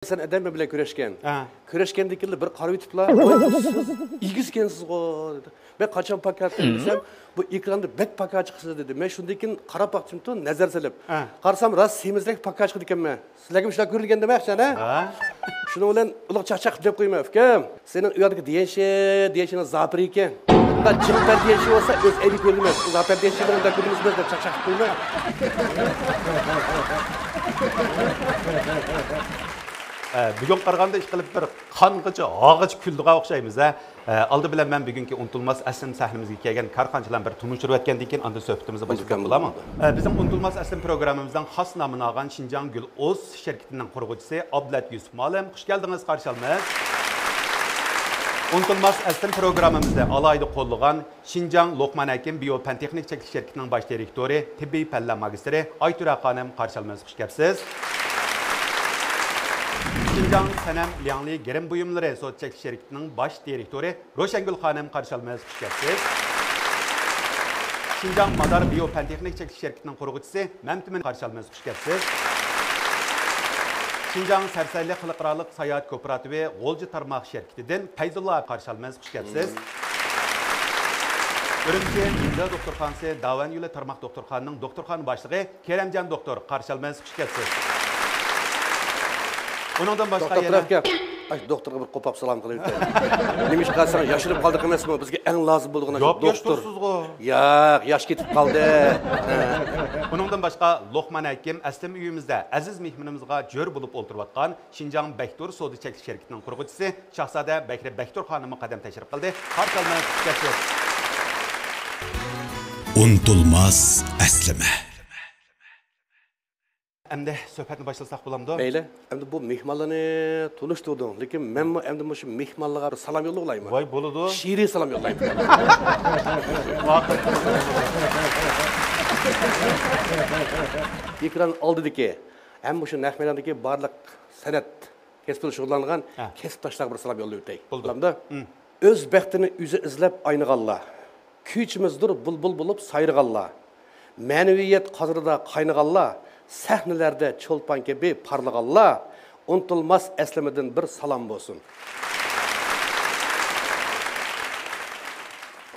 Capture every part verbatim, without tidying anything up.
سەن ئادەم بىلەن كۆرۈشكەن. ھە. كۆرۈشكەندىن كېيىن بىر قارىۋېتىپلا، «ۋاي، بۇ سىز ئىگىسىكەنسىزغۇ؟» دېدى. «مەن قاچان پاكار قىلدىم؟» دېسەم، «بۇ ئېكراندا بەك پاكار چىقىسىز» دېدى. مەن شۇندىن كېيىن قاراپ باقتىمتۇ، نەزەر سېلىپ. ھە. قارىسام، راست سېمىزرەك پاكار چىقىدىكەنمەن. سىلەرگىمۇ شۇنداق كۆرۈنگەندىمۇ ياخشى، ھە؟ ھە. شۇنىڭ بىلەن ئۇلۇغ چاقچاق دەپ قويىمەن، ئۇكام. سېنىڭ ئۆيۈڭدىكى دىيەنشى، دىيەنشىنىڭ زاپىرى ئىكەن. ئۇنداق جىق بەر دىيەنشى بولسا، ئۆز ئەيىبى كۆرۈلمەس. زاپىر دىيەنشىنى ئۇنداق كۆرمىسىمىز دەپ چاقچاق قىلىمەن. ئە، بۈگۈن قارىغاندا ئىشقىلىپ بىر قانغىچە، ھاغىچە كۈلدىغان ئوخشايمىز، ھە؟ ئە، ئالدى بىلەن مەن بۈگۈنكى ئۇنتۇلماس ئەسلىمە سەھنىمىزگە كەلگەن كارخانىچىلارنى بىر تونۇشتۇرۇۋەتكەندىن كېيىن، ئاندىن سۆھبىتىمىزنى باشلىساق بولىدۇ، بولىدۇ، بولىدۇ. ئە، بىزنىڭ ئۇنتۇلماس ئەسلىمە پروگراممىمىزنىڭ خاس نامىنى ئالغان شىنجاڭ گۈل ئوز شىركىتىنىڭ قۇرغۇچىسى ئابلەت يۈسۈپ مۇئەللىم، خۇش كەلدىڭىز، قارشى ئالىمىز. ئۇنتۇلماس ئەسلىمە پروگراممىمىزنى ئالاھىدە قوللىغان شىنجاڭ لوقمان ھەكىم بىيو پەن تېخنىك چەكلىك شىركىتىنىڭ باش دىرېكتورى، تېببىي پەنلەر ماگىستىرى ئايتۈرە خانىم، قارشى ئالىمىز، خۇش كەپسىز. شىنجاڭ سەنەم لياڭلى گىرىم بۇيۇملىرى سودا چەكلىك شىركىتىنىڭ باش دىرېكتورى روشەنگۈل خانىم، قارشى ئالىمىز، خۇش كەپسىز. شىنجاڭ مادار بىيو پەن تېخنىك چەكلىك شىركىتىنىڭ قۇرغۇچىسى مەمتىمىن، قارشى ئالىمىز، خۇش كەپسىز. شىنجاڭ سەرسەيلىك خەلقئارالىق ساياھەت كوپىراتىپى غۇلجا تارماق شىركىتىدىن پەيزۇللا، قارشى ئالىمىز، خۇش كەپسىز. ئۈرۈمچى ئىندىرا دوختۇرخانىسى داۋەن يولى تارماق دوختۇرخانىنىڭ دوختۇرخانا باشلىقى كېرەمجان دوختۇر، قارشى ئالىمىز، خۇش كەپسىز. ئۇنىڭدىن باشقا دوختۇر يەنە ئەپكە، ئاي، دوختۇرغا بىر قوپاپ سالام قىلىۋېتەي. نېمىشقا دېسەڭ، ياشىرىپ قالدۇق ئەمەسمۇ؟ بىزگە ئەڭ لازىم بولىدىغان ئاشۇ ياق، ياش دوختۇر. تۇرسىزغۇ. ياق، ياش كېتىپ قالدى. ھە. ئۇنىڭدىن باشقا، لوقمان ھەكىم ئەسلىمە ئۆيىمىزدە ئەزىز مېھمىنىمىزغا جۆر بولۇپ ئولتۇرۇۋاتقان شىنجاڭ بەكتۇر سودا چەكلىك شىركىتىنىڭ قۇرغۇچىسى شاھزادە بەكرى بەكتۇر خانىممۇ قەدەم تەشرىپ قىلدى. قارشى ئالىمىز، خۇش كەپسىز. ئۇنتۇلماس ئەسلىمە. ئەمدى سۆھبەتنى باشلىساق بولامدۇ؟ مەيلى. ئەمدى بۇ مېھمانلارنى تونۇشتۇردۇڭ، لېكىن مەنمۇ ئەمدى مۇشۇ مېھمانلارغا بىر سالام يوللىغۇلايمەن. ۋاي، بولىدۇ. شېئىرىي سالام يوللايمەن. ئېكران ئالدىدىكى ھەم مۇشۇ نەق مەيداندىكى بارلىق سەنئەت كەسپىدە شۇغۇللانغان ھە. كەسىپداشلارغا بىر سالام يوللاپ ئۆتەي. بولدى. بولامدۇ؟ ھىم. ئۆز بەختىنى ئۆزى ئىزلەپ ئاينىغانلار، كۈيچىمىزدۇر بۇلبۇل بولۇپ سايرىغانلار، مەنىۋىيەت قازىنىدا قاينىغانلار، سەھنىلەردە چولپان كەبى پارلىغانلار، ئۇنتۇلماس ئەسلىمىدىن بىر سالام بولسۇن.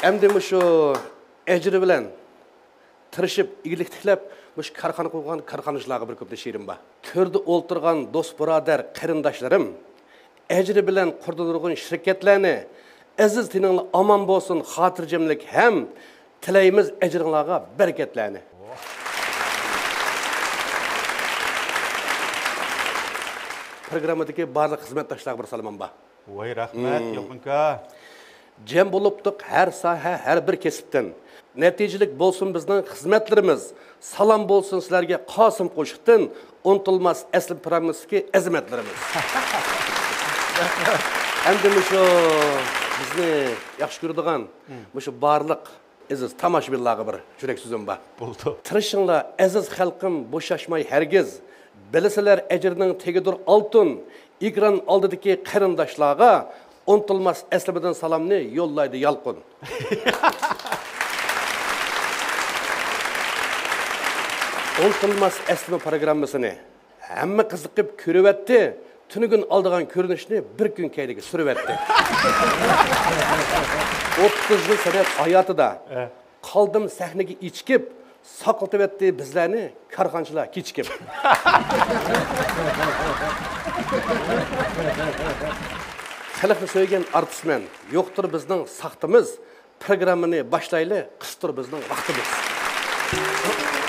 ئەمدى مۇشۇ ئەجرى بىلەن تىرىشىپ ئىگىلىك تىكلەپ، مۇشۇ كارخانا قۇرغان كارخانىچىلارغا بىر كۈپتە شېئىرىم بار. تۆردە ئولتۇرغان دوست بۇرادەر قېرىنداشلىرىم، ئەجرى بىلەن قۇردى نۇرغۇن شىركەتلەرنى، ئەزىز تېنىڭلار ئامان بولسۇن خاتىرجەملىك ھەم تىلەيمىز ئەجرىڭلارغا بەرىكەتلەرنى. پروگراممىدىكى بارلىق خىزمەتداشلارغا بىر سالىمىم بار. ۋاي، رەھمەت، مم. يالقۇنكا. جەم بولۇپتۇق ھەر ساھە، ھەر بىر كەسىپتىن. نەتىجىلىك بولسۇن بىزنىڭ خىزمەتلىرىمىز. سالام بولسۇن سىلەرگە قاسىم قوشۇقتىن. ئۇنتۇلماس ئەسلىم پىرامىسىدىكى ئەزىمەتلىرىمىز. ئەمدى مۇشۇ بىزنى ياخشى كۆرىدىغان، مم. مۇشۇ بارلىق ئەزىز تاماشىبىنلارغا بىر يۈرەك سۆزۈم بار. بولدى. تىرىشىڭلار، ئەزىز خەلقىم، بوشاشماي ھەرگىز. بىلىسىلەر، ئەجىرنىڭ تېگىدۇر ئالتۇن. ئېكران ئالدىدىكى قېرىنداشلارغا ئۇنتۇلماس ئەسلىمىدىن سالامنى يوللايدۇ يالقۇن. ئۇنتۇلماس ئەسلىمە پروگراممىسىنى ھەممە قىزىقىپ كۆرۈۋەتتى. تۈنۈگۈن ئالىدىغان كۆرۈنۈشنى بىر كۈن كەينىگە سۈرۈۋەتتى. ئوتتۇز يىل سەنئەت ھاياتىدا ئە. قالدىم سەھنىگە ئېچىكىپ، ساقلىتىۋەتتى بىزلەرنى كارخانىچىلار كېچىكىپ. خەلقنى سۆيگەن ئارتىسمەن، يوقتۇر بىزنىڭ ساختىمىز. پروگراممىنى باشلايلى، قىستۇر بىزنىڭ ۋاقتىمىز.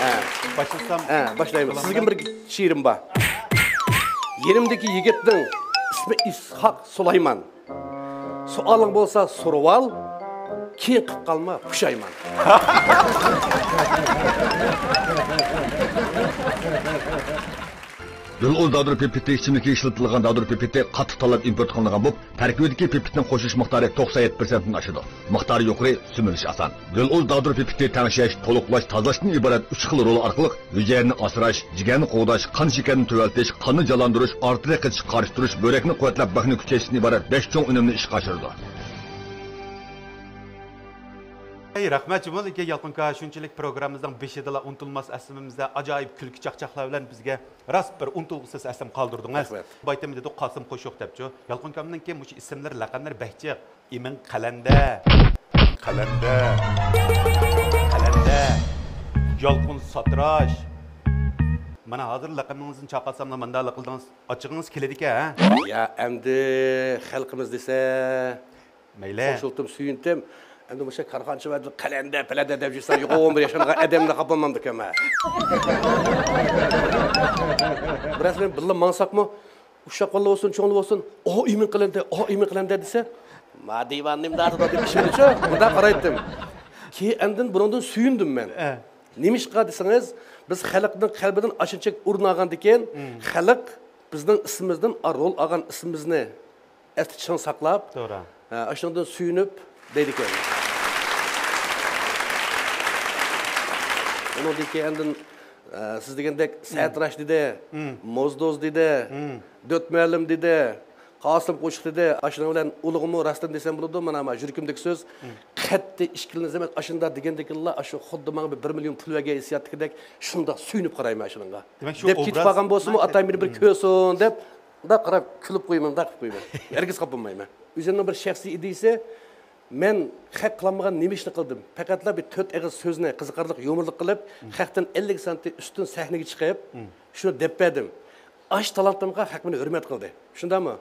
ھە. باشلىسام ھە، باشلايمىز. بولامدۇ؟ سىزگە بىر شېئىرىم بار. يېنىمدىكى يىگىتنىڭ ئىسمى ئىسھاق سۇلايمان. سوئالىڭ بولسا سورىۋال، كېيىن قىلىپ قالما پۇشايمان. گۈل ئوز دادۇر پىپىتى ئىچىملىكى ئىشلىتىلغان دادۇر پىپىتى قاتتىق تاللاپ ئىمپورت قىلىنغان بولۇپ، تەركىبىدىكى پىپىتنىڭ قوشۇلۇش مىقدارى توقسان يەتتە پىرسەنتتىن ئاشىدۇ. مىقدارى يۇقىرى، سۈمۈرۈش ئاسان. گۈل ئوز دادۇر پىپىتى تەڭشەش، تولۇقلاش، تازىلاشتىن ئىبارەت ئۈچ خىل رول ئارقىلىق ھۈجەيرىنى ئاسراش، جىگەرنى قوغداش، قان شېكەرنى تۆۋەنلىتىش، قاننى جانلاندۇرۇش، ئارتېرىيە قېتىشقا قارشى تۇرۇش، بۆرەكنى قۇۋۋەتلەپ، بەخنى كۈچەيتىشتىن ئىبارەت بەش چوڭ ئۈنۈمنى ئىشقا ئاشۇرىدۇ. ھەي، رەھمەت جۇمۇ، لېكىن يالقۇن ئاكا، شۇنچىلىك پروگراممىمىزنىڭ بېشىدىلا ئۇنتۇلماس ئەسلىمىمىزدە ئاجايىپ كۈلكە چاقچاقلار بىلەن بىزگە راست بىر ئۇنتۇلغۇسىز ئەسلىم قالدۇردىڭىز. رەھمەت. بايتەم دېدۇق، قاسىم قوشۇق دەپچۇ. يالقۇن ئاكامنىڭكى مۇشۇ ئىسىملىرى، لەقەملىرى بەك جىق. ئىمىن قەلەندە. قەلەندە. قەلەندە. يالقۇن ساتىراش. مانا ھازىر لەقىمىڭىزنى چاقالساملا مانداقلا قىلدىڭىز. ئاچچىقىڭىز كېلىدىكەن، ھە؟ يا، ئەمدى خەلقىمىز دېسە، مەيلى. قوشۇلدۇم، سۆيۈندۈم. ئەمدى مۇشۇ كارخانىچى ۋە قەلەندە، پەلەندە دەپ يۈرسەم، يۇقىرى ئون بىر ياشلارغا ئادەمنى خاپىلىمامدىكەنمەن. بىرەرسى بىلەن بىللە ماڭساقمۇ، ئۇششاق بالىلار بولسۇن، چوڭلار بولسۇن، ئاھ، ئىمىن قەلەندە، ئاھ، ئىمىن قەلەندە دېسە، ما دىۋان نېمە دەپ ئىشىمنىچۇ، مۇنداق قارايتتىم. كېيىن ئاندىن بۇنىڭدىن سۆيۈندۈم مەن. ئە. نېمىشقا دېسىڭىز، بىز خەلقنىڭ قەلبىدىن ئاشۇنچە ئورۇن ئالغاندىكىن، مم. خەلق بىزنىڭ ئىسمىمىزدىن، ئا، رول ئالغان ئىسمىمىزنى ئەستە چىڭ ساقلاپ، توغرا. ھە، ئاشۇنىڭدىن سۆيۈنۈپ دەيدىكەن. ئۇنىڭدىن كېيىن ئاندىن، ئە، سىز دېگەندەك، مم. سەتراش دېدى، مم. موزدوز دېدى، مم. دۆت مۇئەللىم دېدى، قاسىم قوشۇق دېدى. ئاشۇنىڭ بىلەن ئۇلىغىمۇ راستىنى دېسەم بولىدۇ، مانا، مانا يۈرىكىمدىكى سۆز. مم. قەتئىي ئىككىلىنىسەن ئەمەس، ئاشۇنداق دېگەندىكىنلا، ئاشۇ خۇددى ماڭا بىر، بىر مىليون پۇل بەرگەن ھېسسىياتتىكىدەك شۇنداق سۆيۈنۈپ قارايمەن ئاشۇنىڭغا. دېمەك، شۇ دەپ كېتىپ ئوبراز قالغان بولسىمۇ، ئاتا مېنى بىر كۆرسۇن دەپ، مۇنداق قاراپ كۈلۈپ قويىمەن، مۇنداق قىلىپ قويىمەن. ھەرگىز خاپا بولمايمەن. ئۆزۈمنىڭ بىر شەخسىي ئىدىيىسى، مەن خەق قىلالمىغان نېمە ئىشنى قىلدىم؟ پەقەتلا بىر تۆت ئېغىز سۆزنى قىزىقارلىق، يۇمۇرلۇق قىلىپ، خەقتىن ئەللىك سانتى ئۈستۈن سەھنىگە چىقىپ، شۇنى دەپ بەردىم. ئاشۇ تالانتىمغا خەق مېنى ھۆرمەت قىلدى. شۇنداقمۇ؟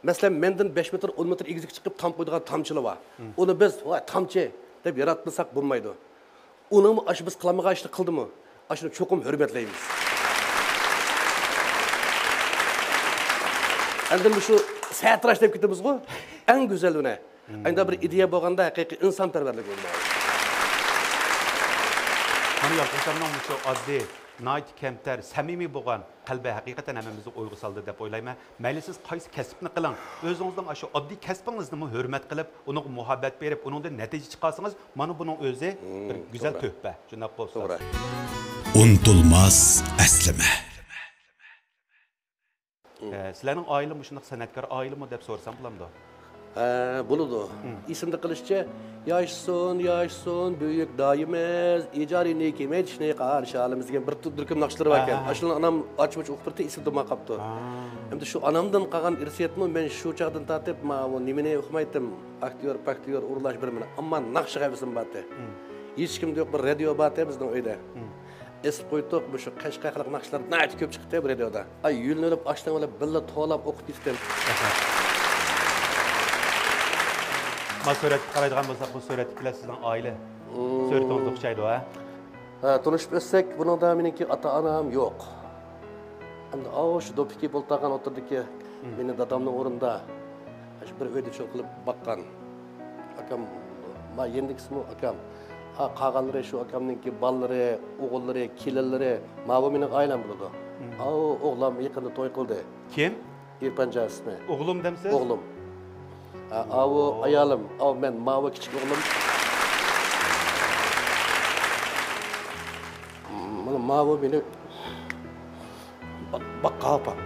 مەسىلەن، مەندىن بەش مېتىر، ئون مېتىر ئېگىزلىككە چىقىپ تام قويىدىغان تامچىلار بار. ئۇنى بىز، ۋاي، تامچى دەپ ياراتمىساق بولمايدۇ. ئۇنىڭمۇ ئاشۇ بىز قىلالمىغان ئىشنى قىلدىمۇ؟ ئاشۇنى چوقۇم ھۆرمەتلەيمىز. ئەمدى مۇشۇ سەتراش دەپ كېتىمىزغۇ؟ ئەڭ گۈزەل ھۈنەر. ئەمدى بىر ئىدىيە بولغاندا ھەقىقىي ئىنسانپەرۋەرلىك بولمايدۇ. مانا يالقۇن ئاكامنىڭ مۇشۇ ئاددىي، ناھايىتى كەمتەر، سەمىمىي بولغان قەلبى ھەقىقەتەن ھەممىمىزنى ئويغا سالدى دەپ ئويلايمەن. مەيلى سىز قايسى كەسىپنى قىلىڭ، ئۆزىڭىزنىڭ ئاشۇ ئاددىي كەسپىڭىزنىمۇ ھۆرمەت قىلىپ، ئۇنىڭغا مۇھەببەت بېرىپ، ئۇنىڭدىن نەتىجە چىقارسىڭىز، مانا بۇنىڭ ئۆزى بىر گۈزەل تۆھپە. شۇنداق بولسا. ئۇنتۇلماس ئەسلىمە. ئە، سىلەرنىڭ ئائىلە مۇشۇنداق سەنئەتكار ئائىلىمۇ دەپ سورىسام بولامدۇ؟ ھە، بولىدۇ. ئېسىمدە قېلىشىچە، ياشىسۇن، ياشىسۇن، بۈيۈك دايىمىز، ئىجادىينى كېمەيتىشنى قارشى ئالىمىز دېگەن بىر تۈركۈم ناخشىلىرى باركەن. ئاشۇلارنى ئانام ئاچ-پۇچ ئوقۇپ بېرىپتۇ، ئېسىمدە بولماي قاپتۇ. ئەمدى شۇ ئانامدىن قالغان ئىرسىيەتمۇ مەن شۇ چاغدىن تارتىپ، ماۋۇ نېمىنى ئۇقمايتتىم، ئاكتيور، پاكتيور، ئۇرۇلاش بىر مېنى. ئەمما ناخشىغا ھەۋىسىم بارتى. ھېچكىمدە يوق بىر رادىيو بارتى بىزنىڭ ئۆيدە. ئېسىپ قويدۇق، مۇشۇ قەشقەرلىك ناخشىلار ناھايىتى كۆپ چىقتى بۇ رادىيودا. ئاي، يۆلىنىپ ئاشنىڭ بىلەن بىللە توۋلاپ ئوقۇپ كېتىتتىم. ما سۈرەتكە قارايدىغان بولساق، بۇ سۈرەتتىكىلەر سىزنىڭ ئائىلە سۈرىتىڭىزگە ئوخشايدۇ، ھە؟ ھە، تونۇشۇپ ئۆتسەك، بۇنىڭدا مېنىڭكى ئاتا-ئانام يوق. ئەمدى ئاۋۇ شۇ دوپپىكى بولتاغان ئوتتۇرىدىكى مېنى دادامنىڭ ئورنىدا شۇ بىر ئۆيدە چوڭ قىلىپ باققان. ئاكام، ما يېنىدىكىسىمۇ ئاكام. ھا، قالغانلىرى شۇ ئاكامنىڭكى بالىلىرى، ئوغۇللىرى، كېلىنلىرى، ماۋۇ مېنىڭ ئائىلەم بولىدۇ. ئاۋۇ ئوغلۇم يېقىندا توي قىلدى. كىم؟ ئېرپانجان ئىسمى. ئوغلۇم دەمسىز؟ ئوغلۇم. ھا، ئاۋۇ ئايالىم، ئاۋۇ مەن، ماۋۇ كىچىك ئوغلۇم. مانا ماۋۇ مېنى باققان ئاپام.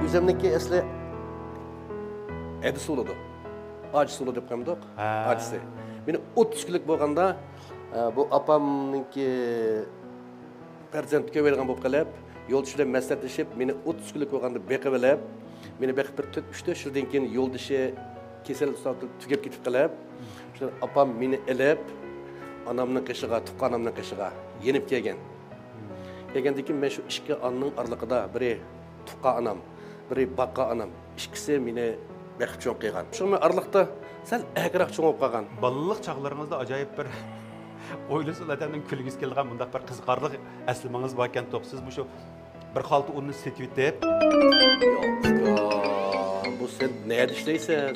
ئۆزۈمنىڭكى ئەسلى ئەدىسى بولىدۇ. ئاچىسى بولىدۇ دەپ قويامدۇق. ھە. ئاچىسى. مېنى ئوتتۇز كۈنلۈك بولغاندا، ئە، بۇ ئاپامنىڭكى پەرزەنت كۆرمەيدىغان بولۇپ قېلىپ، يولدىشى بىلەن مەسلىھەتلىشىپ، مېنى ئوتتۇز كۈنلۈك بولغاندا بېقىۋېلىپ، مېنى بېقىپ بىر تۆت، ئۈچ تۆت يىلدىن كېيىن يولدىشى كېسەل تۈگەپ كېتىپ قېلىپ، شۇ ئاپام مېنى ئېلىپ، ئانامنىڭ قېشىغا، تۇغقان ئانامنىڭ قېشىغا يېنىپ كەلگەن. كەلگەندىن كېيىن مەن شۇ ئىككى ئانىنىڭ ئارىلىقىدا بىرى تۇغقان ئانام، بىرى باققان ئانام، ئىككىسى مېنى بېقىپ چوڭ قىلغان. شۇڭا مەن ئارىلىقتا سەل ئەركىراق چوڭ بولۇپ قالغان. بالىلىق چاغلىرىڭىزدا ئاجايىپ بىر ئويلىسىلا ئادەمنىڭ كۈلگۈسى كېلىدىغان مۇنداق بىر قىزىقارلىق ئەسلىمىڭىز باركەن توق. سىز مۇشۇ بىر خالتا ئۇننى سېتىۋېتىپ. ياق، ئۇكام، بۇ سەن نەدە ئىشلەيسەن؟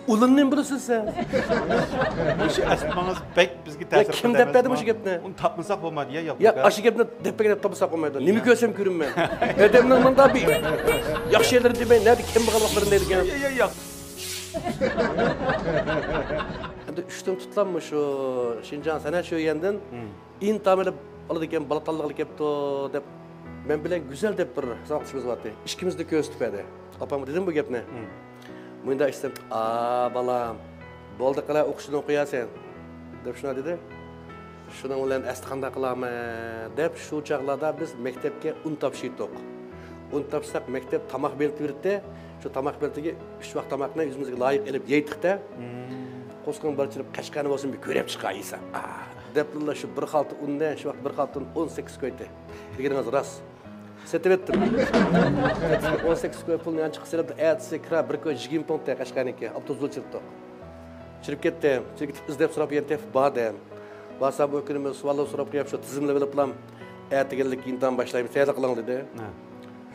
ئۇلۇننى بىلىسەن سەن؟ مۇشۇ ئەسلىمىڭىز بەك بىزگە يا تەسىر كىم قىلدى دەپ بەردى ئەمەسمۇ؟ مۇشۇ گەپنى؟ ئۇنى تاپمىساق بولمايدۇ يا، يا ياپلىكا. ئاشۇ گەپنى دەپ بەرگەن دەپ تاپمىساق بولمايدۇ. نېمە كۆرسەم كۆرۈنمەن. ئادەمنىڭ مۇنداق بىر ياخشى يەرلىرىنى دېمەي، نەدە كەم بولغانلىقلىرىنى دەيدىكەن. يا، يا، يا. ئەمدى ئۈچتىن تۇتلام مۇشۇ شىنجاڭ سەنئەت شۆيەندىن ئىنتام ئېلىپ ئالىدىكەن، بالا تاللىغىلى كەپتۇ دەپ، مەن بىلەن گۈزەل دەپ بىر ساۋاقدىشىمىز بارتى. ئىككىمىزنى كۆرسىتىپ بەردى. ئاپامغا دېدىم بۇ گەپنى. مۇنداق ئىشتىم، ئا بالام، بولدى قىلە ئوقۇشىنى ئوقۇياسەن دەپ شۇنداق دېدى. شۇنىڭ بىلەن ئەستە قانداق قىلارمەن دەپ شۇ چاغلاردا بىز مەكتەپكە ئۇن تاپشۇردۇق. ئۇن تاپشۇرساق مەكتەپ تاماق بېلىتى بېرىتتى. شۇ تاماق بېلىتىگە ئۈچ ۋاق تاماقنى ئۆزىمىزگە لايىق ئېلىپ يەيتتۇق-دە. قوسقىنى بار چىرىپ قەشقەرنى بولسۇن بىر كۆرۈپ چىقاي يېسەم. ئا، دەپلا شۇ بىر خالتا ئۇننى، شۇ ۋاقىت بىر خالتا ئۇن ئون سەككىز كويتى. دېگىنىڭىز راست. سېتىۋەتتىم. ئون سەككىز كوي پۇلنى يانچۇققا سېلىپ، ئەتىسى كىرا بىر كوي يىگىرمە پۇڭ قەشقەرنىڭكى، ئاپتوبۇس يول چىرىتتۇق. چىرىپ كەتتىم. چىرىپ كېتىپ ئىزدەپ سوراپ يەنە تېپىپ باردىم. بارسام بۇ كۈنى مەن سوئاللار سوراپ قويۇپ، شۇ تىزىملىۋېلىپلام، ئەتىگەنلىك ئىمتىھان باشلايمىز، تەييارلىق قىلىڭ دېدى.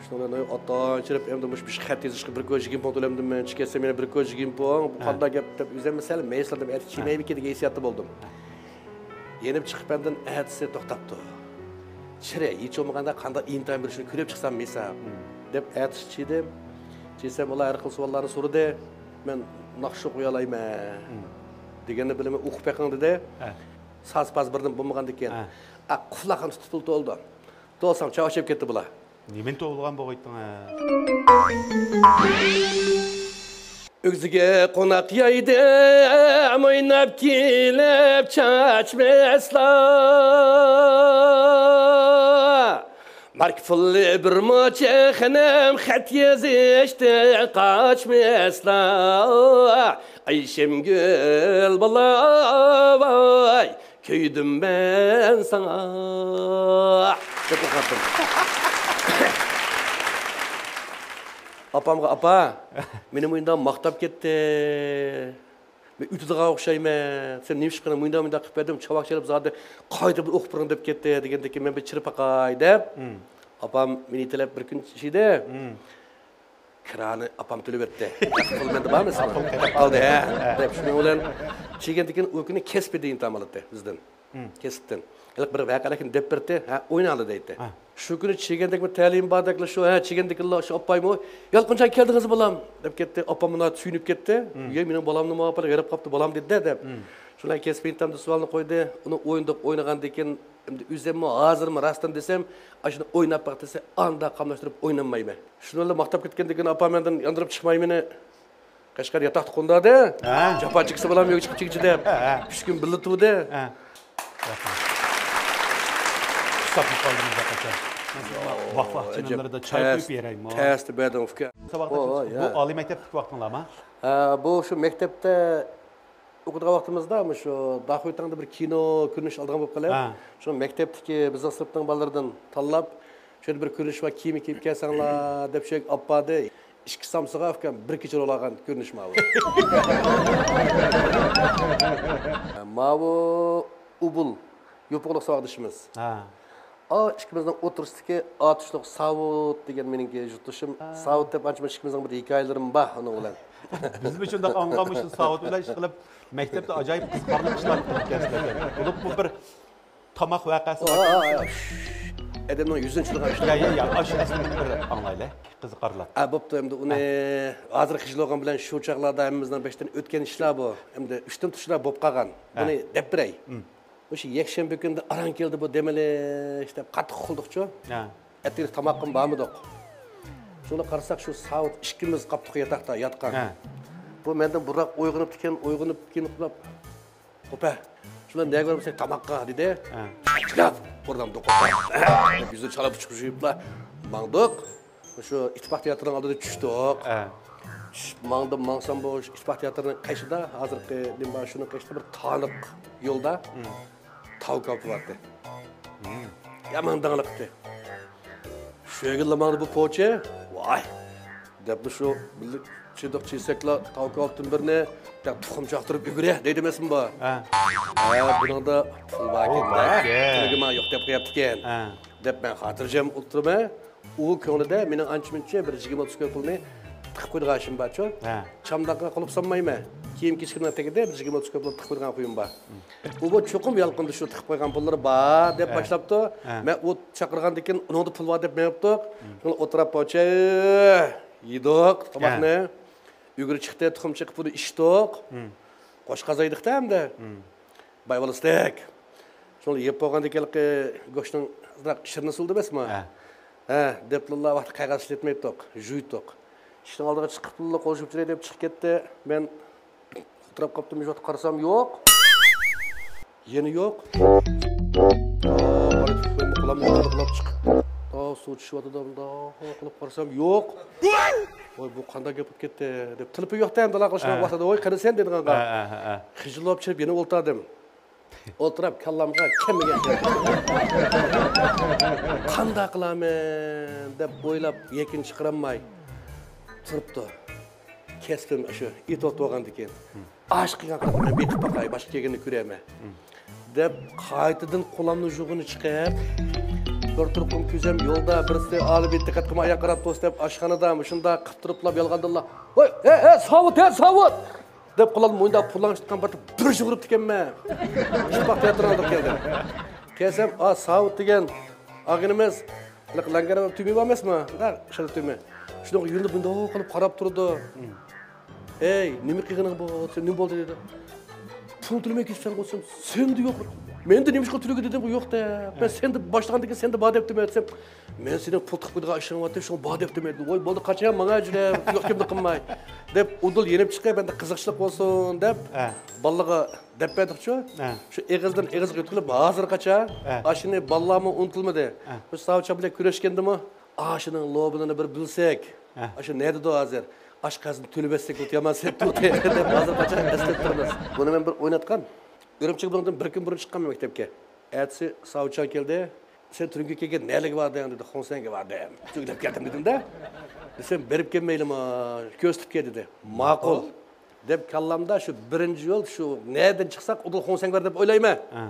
شۇنىڭ بىلەن ئاتا چىرىپ، ئەمدى مۇشۇ بىر خەت يېزىشقا بىر كوي يىگىرمە پۇڭ تۆلەمدىمەن، چىقىپ كەتسەم يەنە بىر كوي يىگىرمە پۇڭ، بۇ قانداق گەپ دەپ ئۆزۈممۇ سەل مەيۈسلاندىم، ئەتە چىمەيمىكىن دېگەن ھېسسىياتتا بولدۇم. يېنىپ چىقىپ ئاندىن ئەتىسى توختاپتۇ. چىرە، ھېچ بولمىغاندا قانداق ئىمتىھان بېرىشنى كۆرۈپ چىقسام ھېساب. دەپ ئەتىسى چىدىم. چىسەم ئۇلار ھەر خىل سوئاللارنى سورىدى. مەن ناخشا ئوقۇيالايمەن دېگەننى بىلىمەن، ئوقۇپ بېقىڭ دېدى. ساز پاز بىردىن بولمىغاندىكىن. ئە، قۇلاقنى تۇتۇپ پۇل تولدۇم. تولسام چاۋاك چېلىپ كەتتى بۇلار. نېمىنى توۋلىغان بولغايتتىڭ، ھە؟ ئۆگزىگە قوناق يايدىم، ئويناپ كېلىپ چاچماسلا. ماركا پۇلى بىرمۇ چېخىنىم، خەت يېزىشتىن قاچماسلا. ئايشەمگۈل بالا، ۋاي، كۆيدۈم مەن ساڭا. دەپ ئوقۇۋاتتىم. ئاپامغا، «ئاپا، مېنى مۇنداق ماختاپ كەتتى. مەن ئۆتىدىغان ئوخشايمەن. سەن نېمە ئىش قىلدىڭ؟ مۇنداق، مۇنداق قىلىپ بەردىم. چاۋاك چېلىپ زادى قايتا بىر ئوقۇپ بېرىڭ دەپ كەتتى» دېگەندىكىن مەن بىر چىرىپ باقاي دەپ، ئاپام مېنى يېتىلەپ بىر كۈن ئىشىدى. كىرانى ئاپام تۆلىۋەتتى. پۇل مەندە بارمۇ سېنىڭ؟ قالدى، ھە، دەپ شۇنىڭ بىلەن چىگەندىكىن ئۇ كۈنى كەسپىي ئىمتىھان ئالاتتى بىزدىن. كەسىپتىن. ھېلىقى بىر ۋەقەلىكنى دەپ بەردى، ھە، ئويناڭلار دەيتتى. شۇ كۈنى چىگەندەكمۇ تەلىيىم باردەكلا شۇ، ھە، چىگەندىكىنلا شۇ ئاپايمۇ، «يالقۇنجان كەلدىڭىزمۇ بالام؟» دەپ كەتتى. ئاپام مۇنداق سۆيۈنۈپ كەتتى. «يە، مېنىڭ بالامنىمۇ ئاپا ھېرىپ قاپتۇ بالام» دېدى دەپ. شۇنىڭ كەسپىي ئىمتىھاندا سوئالنى قويدى. ئۇنى ئوينىدۇق، ئوينىغاندىكىن ئەمدى ئۆزۈممۇ ھازىرمۇ راستىنى دېسەم، ئاشۇنى ئويناپ باق دېسە، ئاندا قاملاشتۇرۇپ ئۋينىمايمەن. شۇنىڭ بىلەن ماختاپ كەتكەندىكىن ئاپام مەندىن ياندۇرۇپ چىقماي مېنى قەشقەر ياتاقتا قوندۇردى. جاپا چېكىسە بالام يوق چىقىپ چىقىچە دەپ. ئۈچ كۈن بىللە تۇردى. ئۇسساپمۇ قالدىڭىز ھەقىقەتەن. ۋاھ ۋاھ، چىنلىرىدا چاي قۇيۇپ بېرەيمۇ؟ تەستە بەردىڭ ئۇكا. ساۋاقداشلىرىڭىز، بۇ ئالىي مەكتەپتىكى ۋاقتىڭلارمۇ؟ ھە، بۇ شۇ مەكتەپتە ئوقۇيدىغان ۋاقتىمىزدا مۇشۇ داخۇيتاڭدا بىر كىنو كۆرۈنۈش ئالىدىغان بولۇپ قېلىپ، شۇ مەكتەپتىكى بىزنىڭ سىنىپنىڭ بالىلىرىدىن تاللاپ، «شۇ يەردە بىر كۆرۈنۈش بار، كىيىمنى كىيىپ كەلسەڭلار» دەپ شۇ يەرگە ئاپاردى. ئىككى سامسىغا ئۇكام بىر كېچە رول ئالغان كۆرۈنۈش ماۋۇ. ماۋۇ ئۇبۇل، يوپۇرغىلىق ساۋاقدىشىمىز. ئا، ئىككىمىزنىڭ ئوتتۇرىسىدىكى ئاتۇشلۇق ساۋۇت دېگەن مېنىڭكى يۇرتدىشىم. ساۋۇت دەپ ئانچە-مۇنچە ئىككىمىزنىڭ بىر ھېكايىلىرىمۇ بار ئۇنىڭ بىلەن. بىزمۇ شۇنداق ئاڭلىغان مۇشۇ ساۋۇت بىلەن ئىشقىلىپ، مەكتەپتە ئاجايىپ قىزىقارلىق ئىشلارنى قىلىپ كەلسىلەر. بولۇپمۇ بىر تاماق ۋەقەسى بار. ئادەمنىڭ يۈزىنى چىلىغان ئىشلار. يا، يا، يا، ئاشۇ ئەسلىمىنى بىر ئاڭلايلى. قىزىقارلىق. ئا، بوپتۇ، ئەمدى ئۇنى ھازىر خىجىل بولغان بىلەن شۇ چاغلاردا ھەممىمىزنىڭ بېشىدىن ئۆتكەن ئىشلار بۇ. ئەمدى ئۈچتىن تۇشلار بولۇپ قالغان. بۇنى دەپ بېرەي. مۇشۇ يەكشەنبە كۈنىدە ئاران كەلدى بۇ دەم ئېلىش دەپ قاتتىق ئۇقۇلدۇقچۇ. ئەتىگەن تاماققىمۇ بارمىدۇق. شۇنى قارىساق، شۇ ساۋۇت ئىككىمىز قاپتۇق ياتاقتا ياتقان. بۇ مەندىن بۇرراق ئويغىنىپتىكەن، ئويغىنىپ كېيىن ئۇخلاپ، «خوپە، شۇلار نەگە بارمىساق تاماققا» دېدى. «چىقاپ، ئورنۇمدىن قوپار» دەپ يۈزىنى چالا پۇچۇق يۇيۇپلا ماڭدۇق. شۇ ئىتتىپاق تىياتىرىنىڭ ئالدىدا چۈشتۇق. چۈشۈپ ماڭدىم، ماڭسام بۇ ئىتتىپاق تىياتىرىنىڭ قېشىدا، ھازىرقى نېمە بار، شۇنىڭ قېشىدا بىر تانىق يولدا تاۋ كاۋىپى بارتى. يامان داڭلىقتى. شۇ يەرگىلا ماڭدى بۇ پوچى. ۋاي! دەپلا شۇ بىللە چىدۇق چىسەكلا تاۋ كاۋىپتىن بىرنى، «تۇخۇم چاقتۇرۇپ ئۈگرە» دەيدۇ ئەمەسمۇ بۇ؟ ھە. ھە، بۇنىڭدا پۇل باركەن-دە. پۇلىگە ماڭا يوق دەپ قويۇپتىكەن. دەپ مەن خاتىرجەم ئولتۇرىمەن. ئۇ كۆڭلىدە مېنىڭ ئانچە-مۇنچە بىر يىگىرمە ئوتتۇز كوي پۇلنى تىقىپ قويىدىغان ئىشىم بارچۇ. ھە. چامداققا قۇلۇپ سالمايمەن. كىيىم كېچىكىدىغان تېگىدە بىر يىگىرمە ئوتتۇز كوپىلار تىقىپ قويىدىغان خۇيۇم بار. ئۇ بۇ چوقۇم يالقۇندا شۇ تىقىپ قويغان پۇللىرى بار دەپ ھە. باشلاپتۇ. ھە. مەن ئۇ چاقىرغاندىن كېيىن ئۇنىڭدا پۇل بار دەپ مېڭىپتۇ. شۇڭا ئولتۇراپ پوچە يېدۇق تاماقنى. ھە. ئۈگرە چىقتى، تۇخۇم چېقىپ ئۇنى ئىچتۇق. ھىم. قوش قازايدۇق-تە ئەمدى. ھىم. باي بولۇستەك. شۇڭا يەپ بولغاندىن كېيىن گۆشنىڭ ئازراق شىرنىسى بولدى ئەمەسمۇ؟ ھە. ھە، دەپلىلا ۋاقىت قەغەز ئىشلەتمەيتتۇق، جۇيتتۇق. ئىشىكنىڭ ئالدىغا چىقىپلا قول يۇيۇپ چىقىپ كەتتى. مەن ئولتۇرۇپ قاپتىم، مۇشۇ قارىسام يوق. يەنە يوق. قولۇمنى قۇلاپ چىقىپ، سۇ چۈشۈۋاتىدۇ، مۇنداق قىلىپ قارىسام يوق. ۋاي، بۇ قانداق گەپ بولۇپ كەتتى دەپ، تېلېفون يوق-تە ئەمدى، ئالاقىلىشىدىغان ھە. ۋاقتىدا، ۋاي، قېنى سەن دېدىغانغا. ھە، ھە، ھە، ھە. خىجىل بولۇپ چىقىپ يەنە ئولتۇردۇم. ئولتۇرۇپ كاللامغا كەلمىگەن گەپ. قانداق قىلامەن دەپ ئويلاپ يەكۈن چىقىرالماي تۇرۇپتۇ. كەسپىم شۇ ئېتىۋاتىدىغاندىكىن. ئاشۇ قىلغان قىلىقنى مەن بېقىپ باقاي، باشقا كەلگەندە كۆرەرمەن. دەپ قايتىدىن قولامنى يۇغىنى چىقىپ، بىر تۇرقۇم كۆزەم يولدا، بىرسى ئالىپ دىققەت قىلماي ئاياغ قاراپ توس دەپ ئاشخانىدا مۇشۇنداق قىپ تۇرۇپلا يالغاندىنلا، ھوي، ھە، ھە، ساۋۇت، ھە، ساۋۇت! دەپ قولامنى موينىدا پۇللاڭ تۇتقان پېتى بىر يۇغۇرۇپ تىكەنمەن. ئىتتىپاق تىياتىرىغا ئالدۇق كەلدىم. كەلسەم، ئا، ساۋۇت دېگەن ئاغىنىمىز، ھېلىقى لەڭگەر تۈمى بار ئەمەسمۇ؟ ھە، شۇ تۈمى. شۇنىڭغا يۈزىنى بۇنداق قىلىپ قاراپ تۇرىدۇ. ئەي، نېمە قىلغىنىڭ بۇ؟ نېمە بولدى دېدى. پۇل تۆلىمەي كېتىپسەن غۇسۇم، سەندە يوق. مەندە نېمىشقا تۆلىگە دېدىم، يوق دە. مەن سەندە باشلىغاندىن كېيىن سەندە بار دەپتىمەن دېسەم، مەن سېنىڭ پۇل تىقىپ قويىدىغان ئىشىڭ بارتى، شۇڭا بار دەپتىمەن دېدى. ۋاي، بولدى، قاچا، ماڭا جۈرە، يوق گەپنى قىلماي. دەپ ئۇدۇل يېنىپ چىقىپ، مەندە قىزىقچىلىق بولسۇن دەپ، ھە. بالىغا دەپ بەردۇقچۇ. ھە. شۇ ئېغىزدىن ئېغىزغا يۆتكىلىپ، ھازىرغىچە ھە. ئاشۇنى بالىلارمۇ ئۇنتۇلمىدى. ھە. شۇ ساۋۇتچان بىلەن كۆرۈشكەندىمۇ، ئاشۇنىڭ لوبىنىنى بىر بىلسەك. ھە. ئاشۇ نەدىدۇ ھازىر؟ ئاشقازىنى تۆلىۋەتسەك بولدى، يامان سەت بولدى دەپ ھازىرغىچە ئەسلەپ تۇرىمىز. بۇنى مەن بىر ئويناتقان. ئۈرۈمچىگە بۇنىڭدىن بىر كۈن بۇرۇن چىققانمەن مەكتەپكە. ئەتىسى ساۋۇتچان كەلدى. سەن تۈنۈگۈن كەلگەن نەلىگە باردىڭ دېدى. خۇڭسەنگە باردىم. شۇ دەپ كەلدىم دېدىمدە. دېسەم، بېرىپ كەلمەيلىما، كۆرسىتىپ كەل دېدى. ماقۇل. دەپ كاللامدا شۇ بىرىنچى يول شۇ نەدىن چىقساق ئۇدۇل خۇڭسەنگە بار دەپ ئويلايمەن. ھە.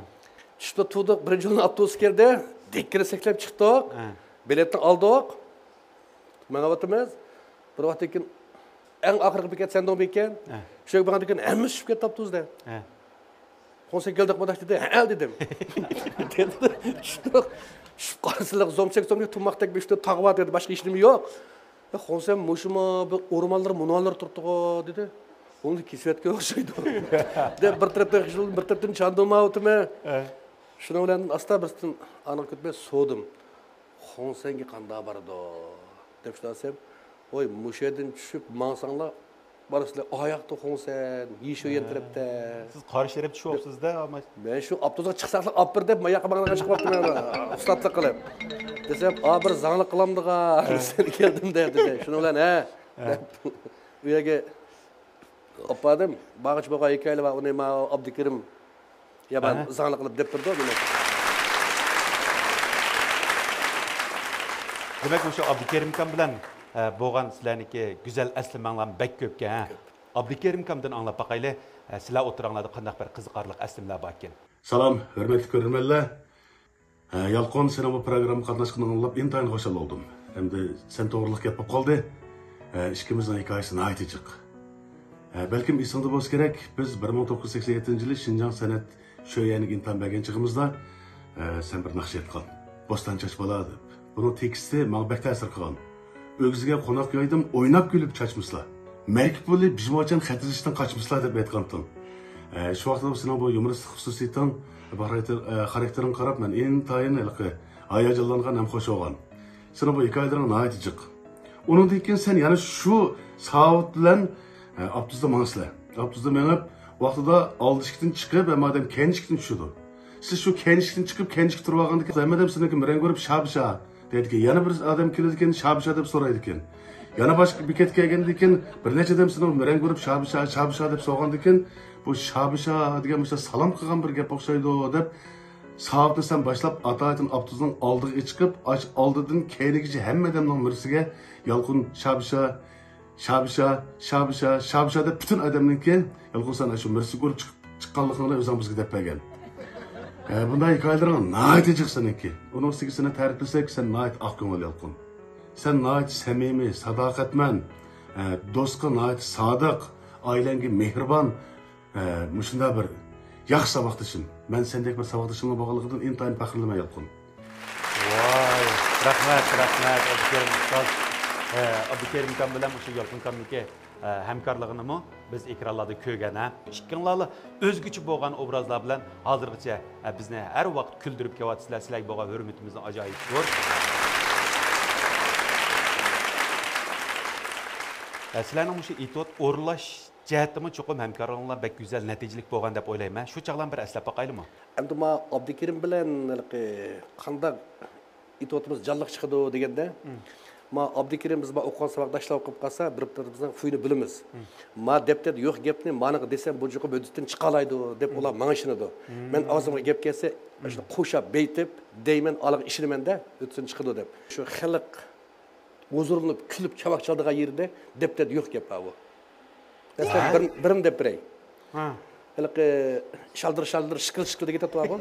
چۈشتە تۇردۇق، بىرىنچى يولنىڭ ئاپتوبۇسى كەلدى. دىككىنى سەكلەپ چىقتۇق. ھە. بېلەتنى ئالدۇق. ماڭىۋاتىمىز. بىر ۋاقىتتىن كېيىن ئەڭ ئاخىرقى بېكەت سەندىڭ بېكەت. ھە. شۇ بېكەتكە كەلگەندىن كېيىن ھەممىسى چۈشۈپ كەتتى ئاپتوبۇستا. ھە. خۇڭسەن كەلدۇق مۇنداق دېدى. ھە دېدىم. چۈشتۇق. چۈشۈپ قارىسىلىق زومچەك زومچەك تۇماقتەك بىر ئىشتە تاغ بار دېدى. باشقا ھېچنېمە يوق. يا خۇڭسەن مۇشۇمۇ بىر ئورمانلار مۇنارلار تۇرۇپتىغۇ دېدى. ئۇنى كېسىۋەتكەن ئوخشايدۇ. دەپ بىر تەرەپتىن خىجىل، بىر تەرەپتىن چاندۇرمايۋاتىمەن. ھە. شۇنىڭ بىلەن ئاستا بىرسىدىن ئانىغا كۆتمەي سورىدىم. خۇڭسەنگە قانداق بارىدۇ؟ دەپ شۇنداق دېسەم، ۋاي، مۇشۇ يەردىن چۈشۈپ ماڭساڭلار بارىسىلەر، ئاياقتا خۇڭسەن، يىشۇيۈەن تەرەپتە. سىز قارشى تەرەپتە چۈشۈۋاپسىز-دە، ئاماي. مەن شۇ ئاپتوبۇسقا چىقساقلا ئاپىرى دەپ، ماياققا ماڭىدىغان چىقىپ قاپتىمەن، ئۇستاتلىق قىلىپ. دېسەم، ئا، بىر زاڭلىق قىلامدىغان، سەن كەلدىم دە، دېدى. شۇنىڭ بىلەن، ھە، دەپ، ئۇ يەرگە ئاپاردىم. بارغۇچە بولغان ھېكايىلەر بار، ئۇنى ماۋۇ ئابدۇكېرىم يامان ئەھە. زاڭلىق قىلىپ دەپ تۇرىدۇ، دېمەك. دېمەك، مۇشۇ ئابدۇكېرىم ئاكام بىلەن، ئە، بولغان سىلەرنىڭكى گۈزەل ئەسلىمەڭلار بەك كۆپكەن، ھە؟ كۆپ. ئابدۇكېرىم ئاكامدىن ئاڭلاپ باقايلى، ئە، سىلەر ئوتتۇراڭلاردا قانداق بىر قىزىقارلىق ئەسلىمىلەر باركەن؟ سالام، ھۆرمەتلىك كۆرۈرمەنلەر. ھە، يالقۇن، سېنىڭ بۇ پروگراممىغا قاتناشقىنىڭنى ئاڭلاپ ئىنتايىن خۇشال بولدۇم. ئەمدى سەن توغرىلىق گەپ بولۇپ قالدى. ھە، ئىككىمىزنىڭ ھېكايىسى ناھايىتى جىق. ھە، بەلكىم ئېسىڭدە بولسا كېرەك، بىز بىر مىڭ توققۇز يۈز سەكسەن يەتتىنچى يىلى شىنجاڭ سەنئەت شۆيەنىگە ئىمتىھان بەرگەن چېغىمىزدا، ھە، سەن بىر ناخشا ئېيتقان. بوستان چاچ بالا دەپ. بۇنىڭ تېكىستى ماڭا بەك تەسىر قىلغان. ئۆگزىگە قوناق يايدىم، ئويناپ كۈلۈپ چاچمىسىلا. مەركە پۇلى بىژماچان خەت يېزىشتىن قاچمىسىلا دەپ ئېيتقانتىڭ. ئە، شۇ ۋاقىتتا سېنىڭ بۇ يۇمۇرىستىك خۇسۇسىيىتىڭ، بۇ خاراكتېر، ئە، خاراكتېرىڭغا قاراپ مەن ئىنتايىن ھېلىقى ھاياجانلانغان ھەم خوش بولغان. سېنىڭ بۇ ھېكايىلىرىڭ ناھايىتى جىق. ئۇنىڭدىن كېيىن سەن يەنە شۇ ساۋۇت بىلەن، ئە، ئاپتوبۇستا ماڭىسىلەر. ئاپتوبۇستا مېڭىپ، ۋاقتىدا ئالدى ئىشىكتىن چىقىپ، ھەممە ئادەم كەينى ئىشىكتىن چۈشىدۇ. سىز شۇ كەينى ئىشىكتىن چىقىپ، كەينى ئىشىككە تۇرۇۋالغاندىكىن، ھەممە ئادەم سېنىڭكى مىرەڭگە ئۇرۇپ، شابىشا دەيدىكەن. يەنە بىر ئادەم كېلىدىكەن، شابىشا دەپ سورايدىكەن. يەنە باشقا بېكەتكە كەلگەندىكىن، بىر نەچچە ئادەم سېنىڭ مىرەڭگە ئۇرۇپ، شابىشا، شابىشا دەپ سورىغاندىكىن، بۇ شابىشا دېگەن مۇشۇ سالام قىلغان بىر گەپ ئوخشايدۇ دەپ، ساۋۇتنى سەن باشلاپ، ئاتايىتىن ئاپتوبۇسنىڭ ئالدىغا چىقىپ، ئاش ئالدىدىن كەينىگىچە ھەممە ئادەمنىڭ مۈرىسىگە يالقۇن شابىشا، شابىشا، شابىشا، شابىشا دەپ پۈتۈن ئادەمنىڭكى يالقۇن سەن ئاشۇ مۈرىسىگە ئۇرۇپ چىق-، چىققانلىقىڭنى ئۆزۈڭ بىزگە دەپ بەرگەن. ھە، بۇنداق ھېكايىلىرىڭ ناھايىتى جىق سېنىڭكى. ئۇنىڭ ئۈستىگە سېنى تەرىپلىسەك، سەن ناھايىتى ئاق كۆڭۈل يالقۇن. سەن ناھايىتى سەمىمىي، ساداقەتمەن، ئە، دوستقا ناھايىتى سادىق، ئائىلەڭگە مېھرىبان، ئە، مۇشۇنداق بىر ياخشى ساۋاقدىشىم. مەن سەندەك بىر ساۋاقدىشىمنىڭ بولغانلىقىدىن ئىنتايىن پەخىرلىنىمەن، يالقۇن. ۋاي، رەھمەت، رەھمەت، ئابدۇكېرىم ئۇستاز. ئە، ئابدۇكېرىم ئاكام بىلەن مۇشۇ يالقۇن ئاكامنىڭكى، ئە، ھەمكارلىقىنىمۇ بىز ئېكرانلاردا كۆرگەن، ھە. ئىككىڭلارلا ئۆزگىچە بولغان ئوبرازلار بىلەن ھازىرغىچە، ئە، بىزنى ھەر ۋاقىت كۈلدۈرۈپ كېلىۋاتىسىلەر. سىلەرگە بولغان ھۆرمىتىمىزنىڭ ئاجايىپ زور. ئە، سىلەرنىڭ مۇشۇ ئېتيۇد ئورۇنلاش جەھەتتىمۇ چوقۇم ھەمكارلىقىڭلار بەك گۈزەل، نەتىجىلىك بولغان دەپ ئويلايمەن. شۇ چاغلارنى بىر ئەسلەپ باقايلىمۇ؟ ئەمدى ما ئابدۇكېرىم بىلەن ھېلىقى قانداق ئېتيۇدىمىز جانلىق چىقىدۇ دېگەندە، ما ئابدۇكېرىم بىز ما ئوقۇغان ساۋاقداشلار ئوقۇپ قالسا، بىر بىرىمىزنىڭ خۇيىنى بىلىمىز. ما دەپتەردە يوق گەپنى مانىڭغا دېسەم، بۇ چوقۇم ھۆددىتىدىن چىقالايدۇ دەپ ئۇلار ماڭا ئىشىنىدۇ. مەن ئاغزىمغا گەپ كەلسە، شۇنداق قوشاپ بېيىتىپ دەيمەن، ئالىغا ئىشىنىمەن-دە، ھۆددىسىدىن چىقىدۇ دەپ. شۇ خەلق ھۇزۇرلىنىپ، كۈلۈپ چاۋاك چالىدىغان يېرىدە دەپتەردە يوق گەپ بار بۇ. مەسىلەن، بىر، بىرىنى دەپ بېرەي. ھېلىقى شالدىر شالدىر شىكىل شىكىل دېگەن تەپتى بارغۇ.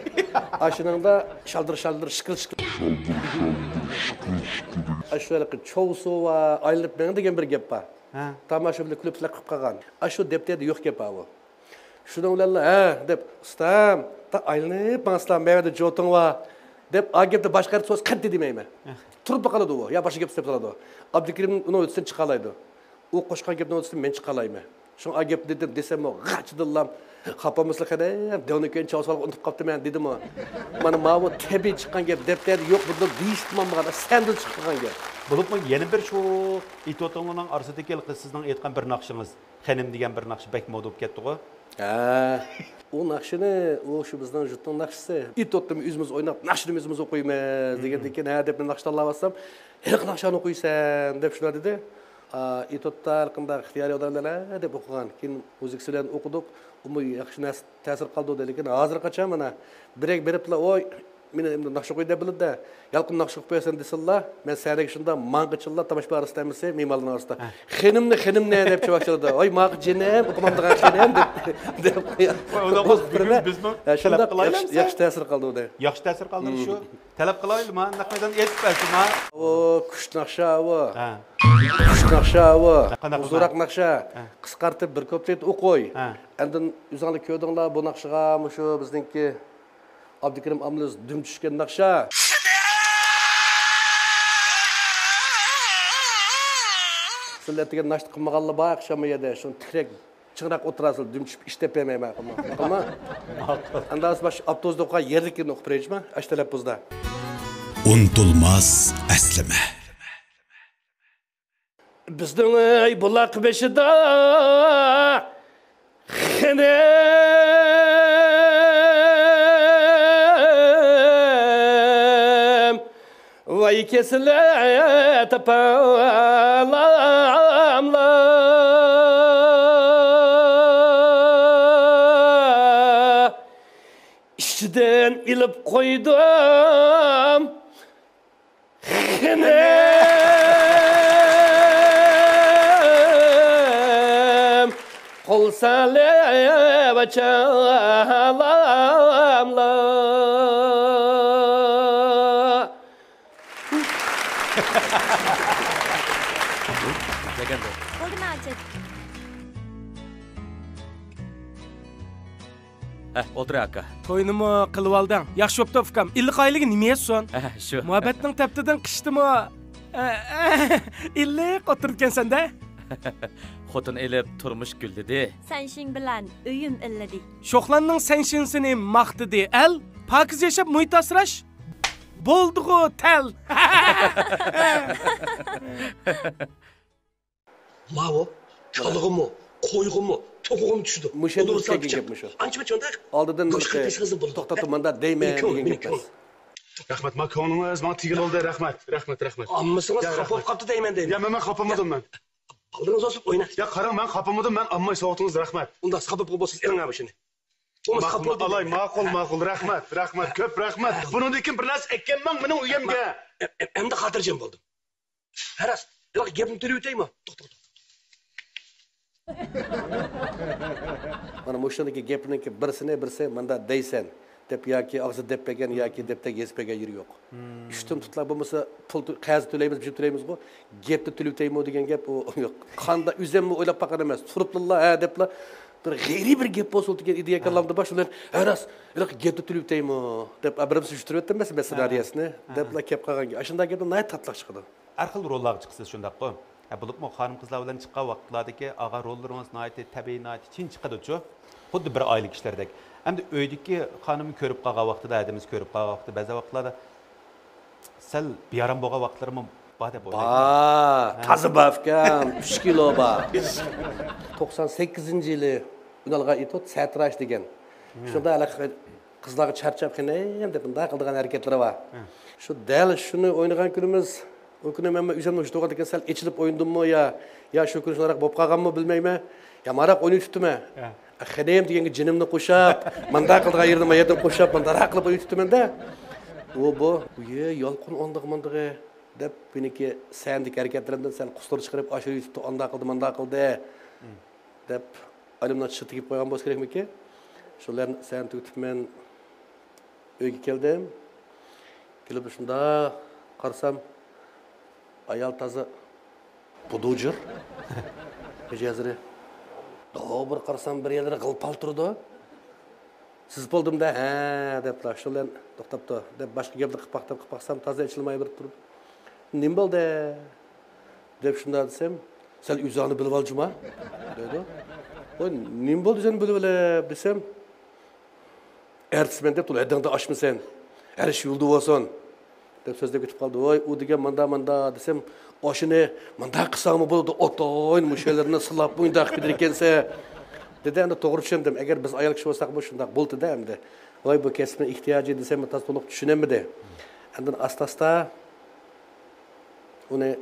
ئاشۇنىڭدا شالدىر شالدىر شىكىل شىكىل. شالدىر شالدىر شىكىل شىكىل دېگەن. ئاشۇ ھېلىقى چوۋسۇ ۋە ئايلىنىپ مېڭ دېگەن بىر گەپ بار. تاماشا بىلەن كۈلۈپ سىلەر قىلىپ قالغان. ئاشۇ دەپتەردە يوق گەپ بار بۇ. شۇنىڭ بىلەنلا، ھە، دەپ، ئۇستام، تا ئايلىنىپ ماڭسىلا، مەۋەدە جوتۇڭ بار، دەپ، ئا گەپنى باشقا يەردە سۆز قەتئىي دېمەيمەن. تۇرۇپ قالىدۇ ئۇ، يا باشقا گەپ سۆزلەپ سالىدۇ. ئابدۇكېرىم ئۇنىڭ ھۆددىسىدىن چىقالايدۇ. ئۇ قوشقان گەپنىڭ ھۆددىسىدىن مەن چىقالايمەن. شۇڭا ئا گەپنى دېدىم، دېسەممۇ، غاچىدىللام، خاپا بولمىسىلا قېنىم، دەۋنىكىن چاۋسالغا ئۇنتۇپ قاپتىمەن، دېدىمۇ. مانا ماۋۇ تەبىئىي چىققان گەپ، دەپتەردە يوق، بۇنداق دېيىشتىمۇ بولغان، سەندىن چىقىپ قالغان گەپ. بولۇپمۇ يەنە بىر شۇ ئېتيۇدۇڭلارنىڭ ئارىسىدىكى سىزنىڭ ئېيتقان بىر ناخشىڭىز. خېنىم دېگەن بىر ناخشا بەك مودا بولۇپ كەتتىغۇ. ھە، ئۇ ناخشىنى، ئۇ شۇ بىزنىڭ يۇرتنىڭ ناخشىسى. ئېتيۇدنى ئۆزىمىز ئويناپ، ناخشىنى ئۆزىمىز ئوقۇيمىز دېگەندىن كېيىن، ھە دەپ مەن ناخشا تاللاۋاتسام، ھېلىقى ناخشىنى ئوقۇيسەن دەپ شۇنداق دېدى. ئا، ئېتيۇدتا ھەرقانداق ئىختىيارىي ئادەملەر ھە دەپ ئوقۇغان. كېيىن مۇزىكىسى بىلەن ئوقۇدۇق. ئۇمۇ ياخشى نەرسە تەسىر قالدۇردى، لېكىن ھازىرغىچە مانا بىرەك بېرىپلا، ۋوي، مېنى ئەمدى ناخشا ئوقۇي دەپ بىلىدۇ-دە، يالقۇن ناخشا ئوقۇپ بەرسۇن دېسىلا، مەن سەھنىگە شۇنداق ماڭغىچىلا تاماشىبىن ئارىسىدا ھەممىسى مېھمانلارنىڭ ئارىسىدا، ھە. خېنىمنى، خېنىمنى دەپ چاۋاك چالىدۇ. ۋاي ماقۇل جېنىم، ئوقۇمامدىغان خېنىم دەپ، دەپ قويا. ۋاي، ئۇنداق بولسا بىرىنى، بۈگۈن بىزمۇ ھە، تەلەپ شۇنداق قىلايلى ياخشى، ئەمىسە؟ ياخشى تەسىر قالدۇردى. ياخشى تەسىر قالدۇردى شۇ. تەلەپ قىلايلىما، نەق مەيداندا ئېيتىپ بەرسىما. ئۇ كۈچ ناخشا ئۇ. ھە. كۈچ ناخشا ئۇ. قانداق ئۇزۇنراق ناخشا. ھە. قىسقارتىپ بىر كۇپلېت ئوقۇي. ھە. ئاندىن ئۆزۈڭلار كۆردۈڭلار بۇ ناخشىغا، مۇشۇ بىزنىڭكى ئابدۇكېرىم ئامىلىز دۈم چۈشكەن ناخشا. سىلەر دېگەن ناشتا قىلمىغانلار بار ئاخشام بۇ يەردە. شۇنى تىكرەك چىڭراق ئولتۇرارسىلەر، دۈم چۈشۈپ ئىش تېپەلمەيمەن. قىلما، قىلما. ئاندىن باشقا ئاپتوبۇسدا ئوقۇغان يەرلىكىنى ئوقۇپ بېرەيچىما، ئاشۇ تەلەپپۇزدا. ئۇنتۇلماس ئەسلىمە. بىزنىڭ ئۆي بۇلاق بېشىدا خېنىم، ۋاي كېسىلى تاپالاملا، ئىچىدىن ئېلىپ قويدۇم. خېنىم، قول سېلىپ چالاملا. بولدىمۇ ھاجەت؟ ھە، ئولتۇر ئاكا. توينىمۇ قىلىۋالدىڭ. ياخشى بوپتۇ، ئۇكام. ئىللىق ئائىلىگە نېمە يەتسۇن؟ ھە، شۇ. مۇھەببەتنىڭ تەپتىدىن قىچتىمۇ، ئە، ئە، ئىللىق ئولتۇرىدىكەنسەن-دە. خوتۇن ئېلىپ تۇرمۇش گۈللىدى. سەنشىڭ بىلەن ئۆيۈم ئىللىدى. شوخلاننىڭ سەنشىنسىنى ماختىدى ئەل. پاكىز ياشاپ مۇھىت ئاسراش بولدىغۇ تەل. ماۋۇ كالىغىمۇ، قويغىمۇ، توخۇغىمۇ چۈشىدۇ. مۇشۇ يەردە ئۇدۇل ئۆتكەن گەپ مۇشۇ. ئانچە مۇنچە ئۇنداق ئالدىدىن بولۇشقا بىر تېشىقىزنى بولىدۇ. توختاتتىم، مانا دەيمەن دېگەن گەپ ئەمەس. رەھمەت، ما كۆڭلىڭىز ماڭا تېگىلدى، رەھمەت، رەھمەت، رەھمەت. ئاممىسىڭىز خاپا بولۇپ قاپتۇ دەيمەن، دەيمەن. يا، مەن، مەن خاپا بولمىدىم مەن. بالىڭىز بولسۇن ئويناش. يا، قاراڭ، مەن خاپا بولمىدىم، مەن ئامماي سوغۇتىڭىز، رەھمەت. ئۇنداق خاپا بولسىڭىز ئېلىڭ مۇشۇنى. ماقۇل، ئالاي، ماقۇل، ماقۇل، رەھمەت، رەھمەت، كۆپ رەھمەت. بۇنىڭدىن كېيىن بىر نەرسە ئەكەلمەڭ مېنىڭ ئۆيۈمگە. ئەمدى خاتىرجەم بولدۇم. ھە راست، ياق، گەپنى تۈرۈۋېتەيمۇ؟ توختا، توختا، توختا. مانا مۇشۇندىكى گەپنىڭكى بىرسىنى بىرسى مۇنداق دەيسەن. دەپ ياكى ئاغزىدا دەپ بەرگەن ياكى دەپتەرگە يېزىپ بەرگەن يېرى يوق. ئىشتىن تۇتلا بولمىسا پۇل تۆ-، قەرز تۆلەيمىز، بىر تۆلەيمىزغۇ، گەپتە تۆلىۋېتەيمۇ دېگەن گەپ ئۇ يوق. قاندا ئۆزۈممۇ ئويلاپ باققان ئەمەس. تۇرۇپلا ھە دەپلا بىر غەيرىي بىر گەپ بولسۇن دېگەن ئىدىيە كاللامدا بار. شۇلار ھە راست، ھېلىقى گەپتە تۆلىۋېتەيمۇ دەپ بىرەمسە يۈشتۈرۈۋەتتىم مەن سېنارىيەسىنى دەپلا كەپ قالغان گەپ. ئاشۇنداق گەپلەر ناھايىتى تاتلىق چىقىدۇ. ھەر خىل روللارغا چىقىسىز شۇنداققۇ؟ ھە، بولۇپمۇ خانىم-قىزلار بىلەن چىققان ۋاقىتلاردىكى ئاغا روللىرىڭىز ناھايىتى تەبىئىي، ناھايىتى چىن چىقىدۇچۇ؟ خۇددى بىر ئائىلە كىشىلىرىدەك. ئەمدى ئۆيدىكى خانىمنى كۆرۈپ قالغان ۋاقتىدا، ھەدىمىز كۆرۈپ قالغان ۋاقتىدا بەزى ۋاقىتلاردا سەل بىئارام بولغان ۋاقىتلىرىمۇ بار دەپ ئويلايمەن. بار، تازا بار ئۇكام، ئۈچ كىلو بار. توقسان سەككىزىنچى يىلى ئۈنئالغان ئېتوت سەتىراش دېگەن. شۇندا ھېلىقى قىزلارغا چارچاپ خېنىم دەپ مۇنداق قىلىدىغان ھەرىكەتلىرى بار. شۇ دەل شۇنى ئوينىغان كۈنىمىز، ئۇ كۈنى مەن ئۆزۈمنى ئۇشتۇرغاندىكىن سەل ئېچىلىپ ئوينىدىممۇ يا، يا شۇ كۈنى شۇنداق بولۇپ قالغانمۇ بىلمەيمەن. يا ماراق ئوينىتىپتىمەن. خېنىم دېگەنگە جېنىمنى قوشاپ، مۇنداق قىلىدىغان يېرىنى ما يەردىن قوشاپ، مۇنداق قىلىپ ئوينىتىپتىمەن-دە. ئۇ بۇ، ئۇيە، يالقۇن ئاندىغى ماندىغى دەپ، مېنىڭكى سەھنىدىكى ھەرىكەتلىرىمدىن سەل قۇسۇر چىقىرىپ، ئاشۇ يۈتۈپتۇ، ئانداق قىلدى، مانداق قىلدى. دەپ ئايلىمىنىڭ چىشىغا تېگىپ قويغان بولسا كېرەكمىكىن؟ شۇلارنى سەن تۈگىتىپ مەن ئۆيگە كەلدىم. كېلىپ شۇنداق قارىسام، ئايال تازا بۇدۇجۇر مىجەزلىرى. دو بىر قارىسام، بىر يەرلىرى غىل-پال تۇرىدۇ. سىزىپ بولدۇم-دە، ھە دەپلا، شۇ بىلەن توختاپتۇ دەپ باشقا گەپنى قىلىپ باقتىم، قىلىپ باقسام تازا ئېچىلماي بىر تۇرۇپ، نېمە بولدى دەپ شۇنداق دېسەم، سەل ئۆزۈڭنى بىلىۋالجۇما دەيدۇ. ۋاي، نېمە بولدى سەن بىلىۋېلىپ دېسەم، ئەرتىسمەن دەپ تۇرۇپ ھەددىڭدىن ئاشمىسەن، ھەر ئىش يولدا بولسۇن. دەپ سۆزلەپ كېتىپ قالدى. ۋاي، ئۇ دېگەن ماندا، ماندا دېسەم، ئاشۇنى مانداق قىلساڭمۇ بولىدۇ، ئوتۇن مۇشۇلىرىنى سىلاپ مۇنداق قىلىپ بېرىدىكەنسەن دېدى. ئەمدى توغرا چۈشەندىم. ئەگەر بىز ئايال كىشى بولساق، بۇ شۇنداق بولدى-دە ئەمدى. ۋاي، بۇ كەسىپنىڭ ئېھتىياجى دېسەم، تازا تولۇق چۈشىنەلمىدى. ئاندىن ئاستا-ئاستا ئۇنى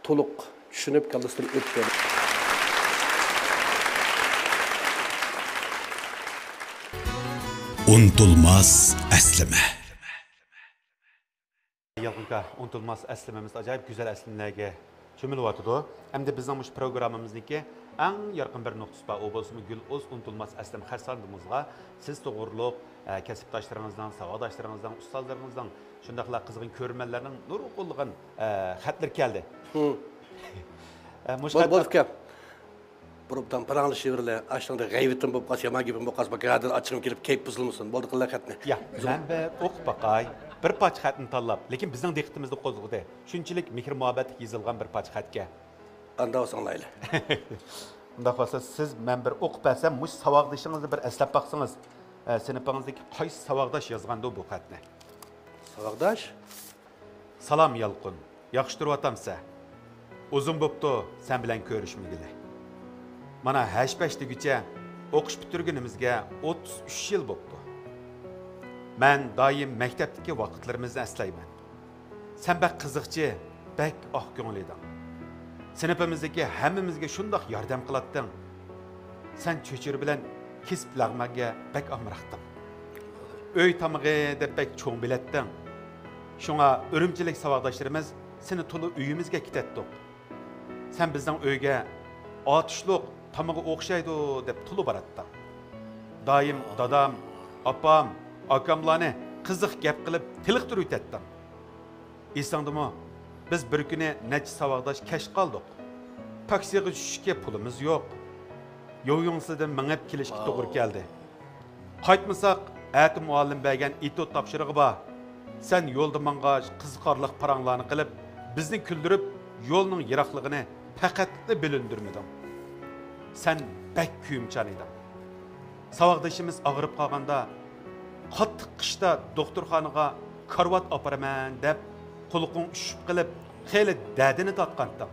تولۇق چۈشىنىپ، كاللىسىدىن ئۆتتى. ئۇنتۇلماس ئەسلىمە. يالقۇنكا، ئۇنتۇلماس ئەسلىمىمىز ئاجايىپ گۈزەل ئەسلىمىلەرگە چۆمۈلۈۋاتىدۇ. ئەمدى بىزنىڭ مۇشۇ پروگراممىمىزنىڭكى ئەڭ يارقىن بىر نۇقتىسى بار، ئۇ بولسىمۇ گۈل ئۇز ئۇنتۇلماس ئەسلىمە خەت ساندۇقىمىزغا سىز توغرۇلۇق، ئە، كەسىپداشلىرىڭىزنىڭ، ساۋاقداشلىرىڭىزنىڭ، ئۇستازلىرىڭىزنىڭ، شۇنداقلا قىزغىن كۆرۈرمەنلەرنىڭ نۇرغۇنلىغان، ئە، خەتلىرى كەلدى. ھىم. ئە، مۇشۇ بولدى، خەتلەر بولدى، ئۇكام. بۇرۇپتان پاراڭلىشىۋېرىلە، ئاشۇنىڭدا غەيۋىتىم بولۇپ قالسا، يامان گېپىم بولۇپ قالسا، بۇ كادىر ئاچچىقىم كېلىپ، كەيپ بۇزۇلمىسۇن. بولدى، قىلە خەتنى. يا، مەن بىر ئوقۇپ باقاي. بىر پارچە خەتنى تاللاپ، لېكىن بىزنىڭ دىققىتىمىزنى قوزغىدى. شۇنچىلىك مېھىر-مۇھەببەتلىك يېزىلغان بىر پارچە خەتكەن. ئاندا بولسا ئاڭلايلى. ئۇنداق بولسا، سىز مەن بىر ئوقۇپ بەرسەم، مۇشۇ ساۋاقدىشىڭىزنى بىر ئەسلەپ باقسىڭىز، ئە، سىنىپىڭىزدىكى قايسى ساۋاقداش يازغاندۇ بۇ خەتنى؟ ساۋاقداش؟ سالام يالقۇن، ياخشى تۇرۇۋاتامسە؟ ئۇزۇن بوپتۇ سەن بىلەن كۆرۈشمىگىلى. مانا ھەش-پەش دېگۈچە ئوقۇش پۈتتۈرگىنىمىزگە ئوتتۇز ئۈچ يىل بوپتۇ. مەن دائىم مەكتەپتىكى ۋاقىتلىرىمىزنى ئەسلەيمەن. سەن بەك قىزىقچى، بەك ئاق كۆڭۈل ئىدىڭ. سىنىپىمىزدىكى ھەممىمىزگە شۇنداق ياردەم قىلاتتىڭ. سەن چۆچۈرە بىلەن كېسىپ لەغمەنگە بەك ئامراقتىڭ. ئۆي تامىقى دەپ بەك چوڭ بىلەتتىڭ. شۇڭا ئۈرۈمچىلىك ساۋاقداشلىرىمىز سېنى تولا ئۆيىمىزگە كېتەتتۇق. سەن بىزنىڭ ئۆيگە ئاتۇشلۇق تامىقى ئوخشايدۇ دەپ تولا باراتتىڭ. دائىم دادام، ئاپام، ئاكاملارنى قىزىق گەپ قىلىپ تېلىقتۇرۇۋېتەتتىڭ. ئېسىڭدىمۇ؟ بىز بىر كۈنى نەچچە ساۋاقداش كەچ قالدۇق. تاكسىغا چۈشۈشكە پۇلىمىز يوق. يويۇڭسىدىن مېڭىپ كېلىشكە توغرا كەلدى. قايتمىساق، ئەتە مۇئەللىم بەرگەن ئېتۇت تاپشۇرۇقى بار. سەن يولدا ماڭغاچ قىزىقارلىق پاراڭلارنى قىلىپ، بىزنى كۈلدۈرۈپ، يولنىڭ يىراقلىقىنى پەقەتلا بىلىندۈرمىدىڭ. سەن بەك كۆيۈمچان ئىدىڭ. ساۋاقدىشىمىز ئاغرىپ قالغاندا، قاتتىق قىشتا دوختۇرخانىغا كارىۋات ئاپىرىمەن دەپ، قۇلىقىڭ ئۈششۈپ قېلىپ، خېلى دەردىنى تارتقانتىڭ.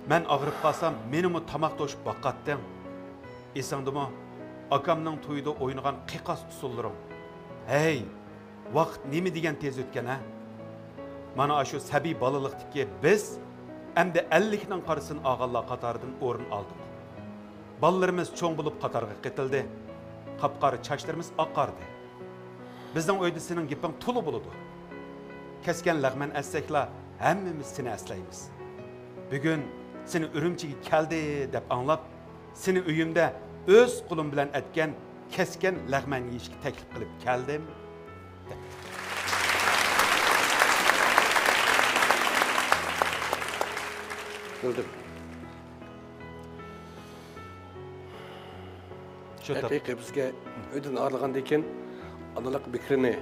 مەن ئاغرىپ قالسام، مېنىمۇ تاماق توشۇپ باقاتتىڭ. ئېسىڭدىمۇ؟ ئاكامنىڭ تويىدا ئوينىغان قىيقاس ئۇسسۇللىرىڭ. ھەي، ۋاقىت نېمە دېگەن تېز ئۆتكەن ھە! مانا ئاشۇ سەبىي بالىلىقتىكى بىز ئەمدى ئەللىكنىڭ قارىسىنى ئالغانلار قاتارىدىن ئورۇن ئالدۇق. بالىلىرىمىز چوڭ بولۇپ قاتارغا قېتىلدى. قاپقارا چاچلىرىمىز ئاقاردى. بىزنىڭ ئۆيدە سېنىڭ گېپىڭ تولا بولىدۇ. كەسكەن لەغمەن ئەتسەكلا، ھەممىمىز سېنى ئەسلەيمىز. بۈگۈن سېنى ئۈرۈمچىگە كەلدى دەپ ئاڭلاپ، سېنى ئۆيۈمدە ئۆز قولۇم بىلەن ئەتكەن كەسكەن لەغمەن يېيىشكە تەكلىپ قىلىپ كەلدىم. بىلدىم. شۇ تاپ- ھەقىقىي بىزگە ئۆيدىن ئايرىلغاندىن كېيىن ئانىلىق بىكرىنى،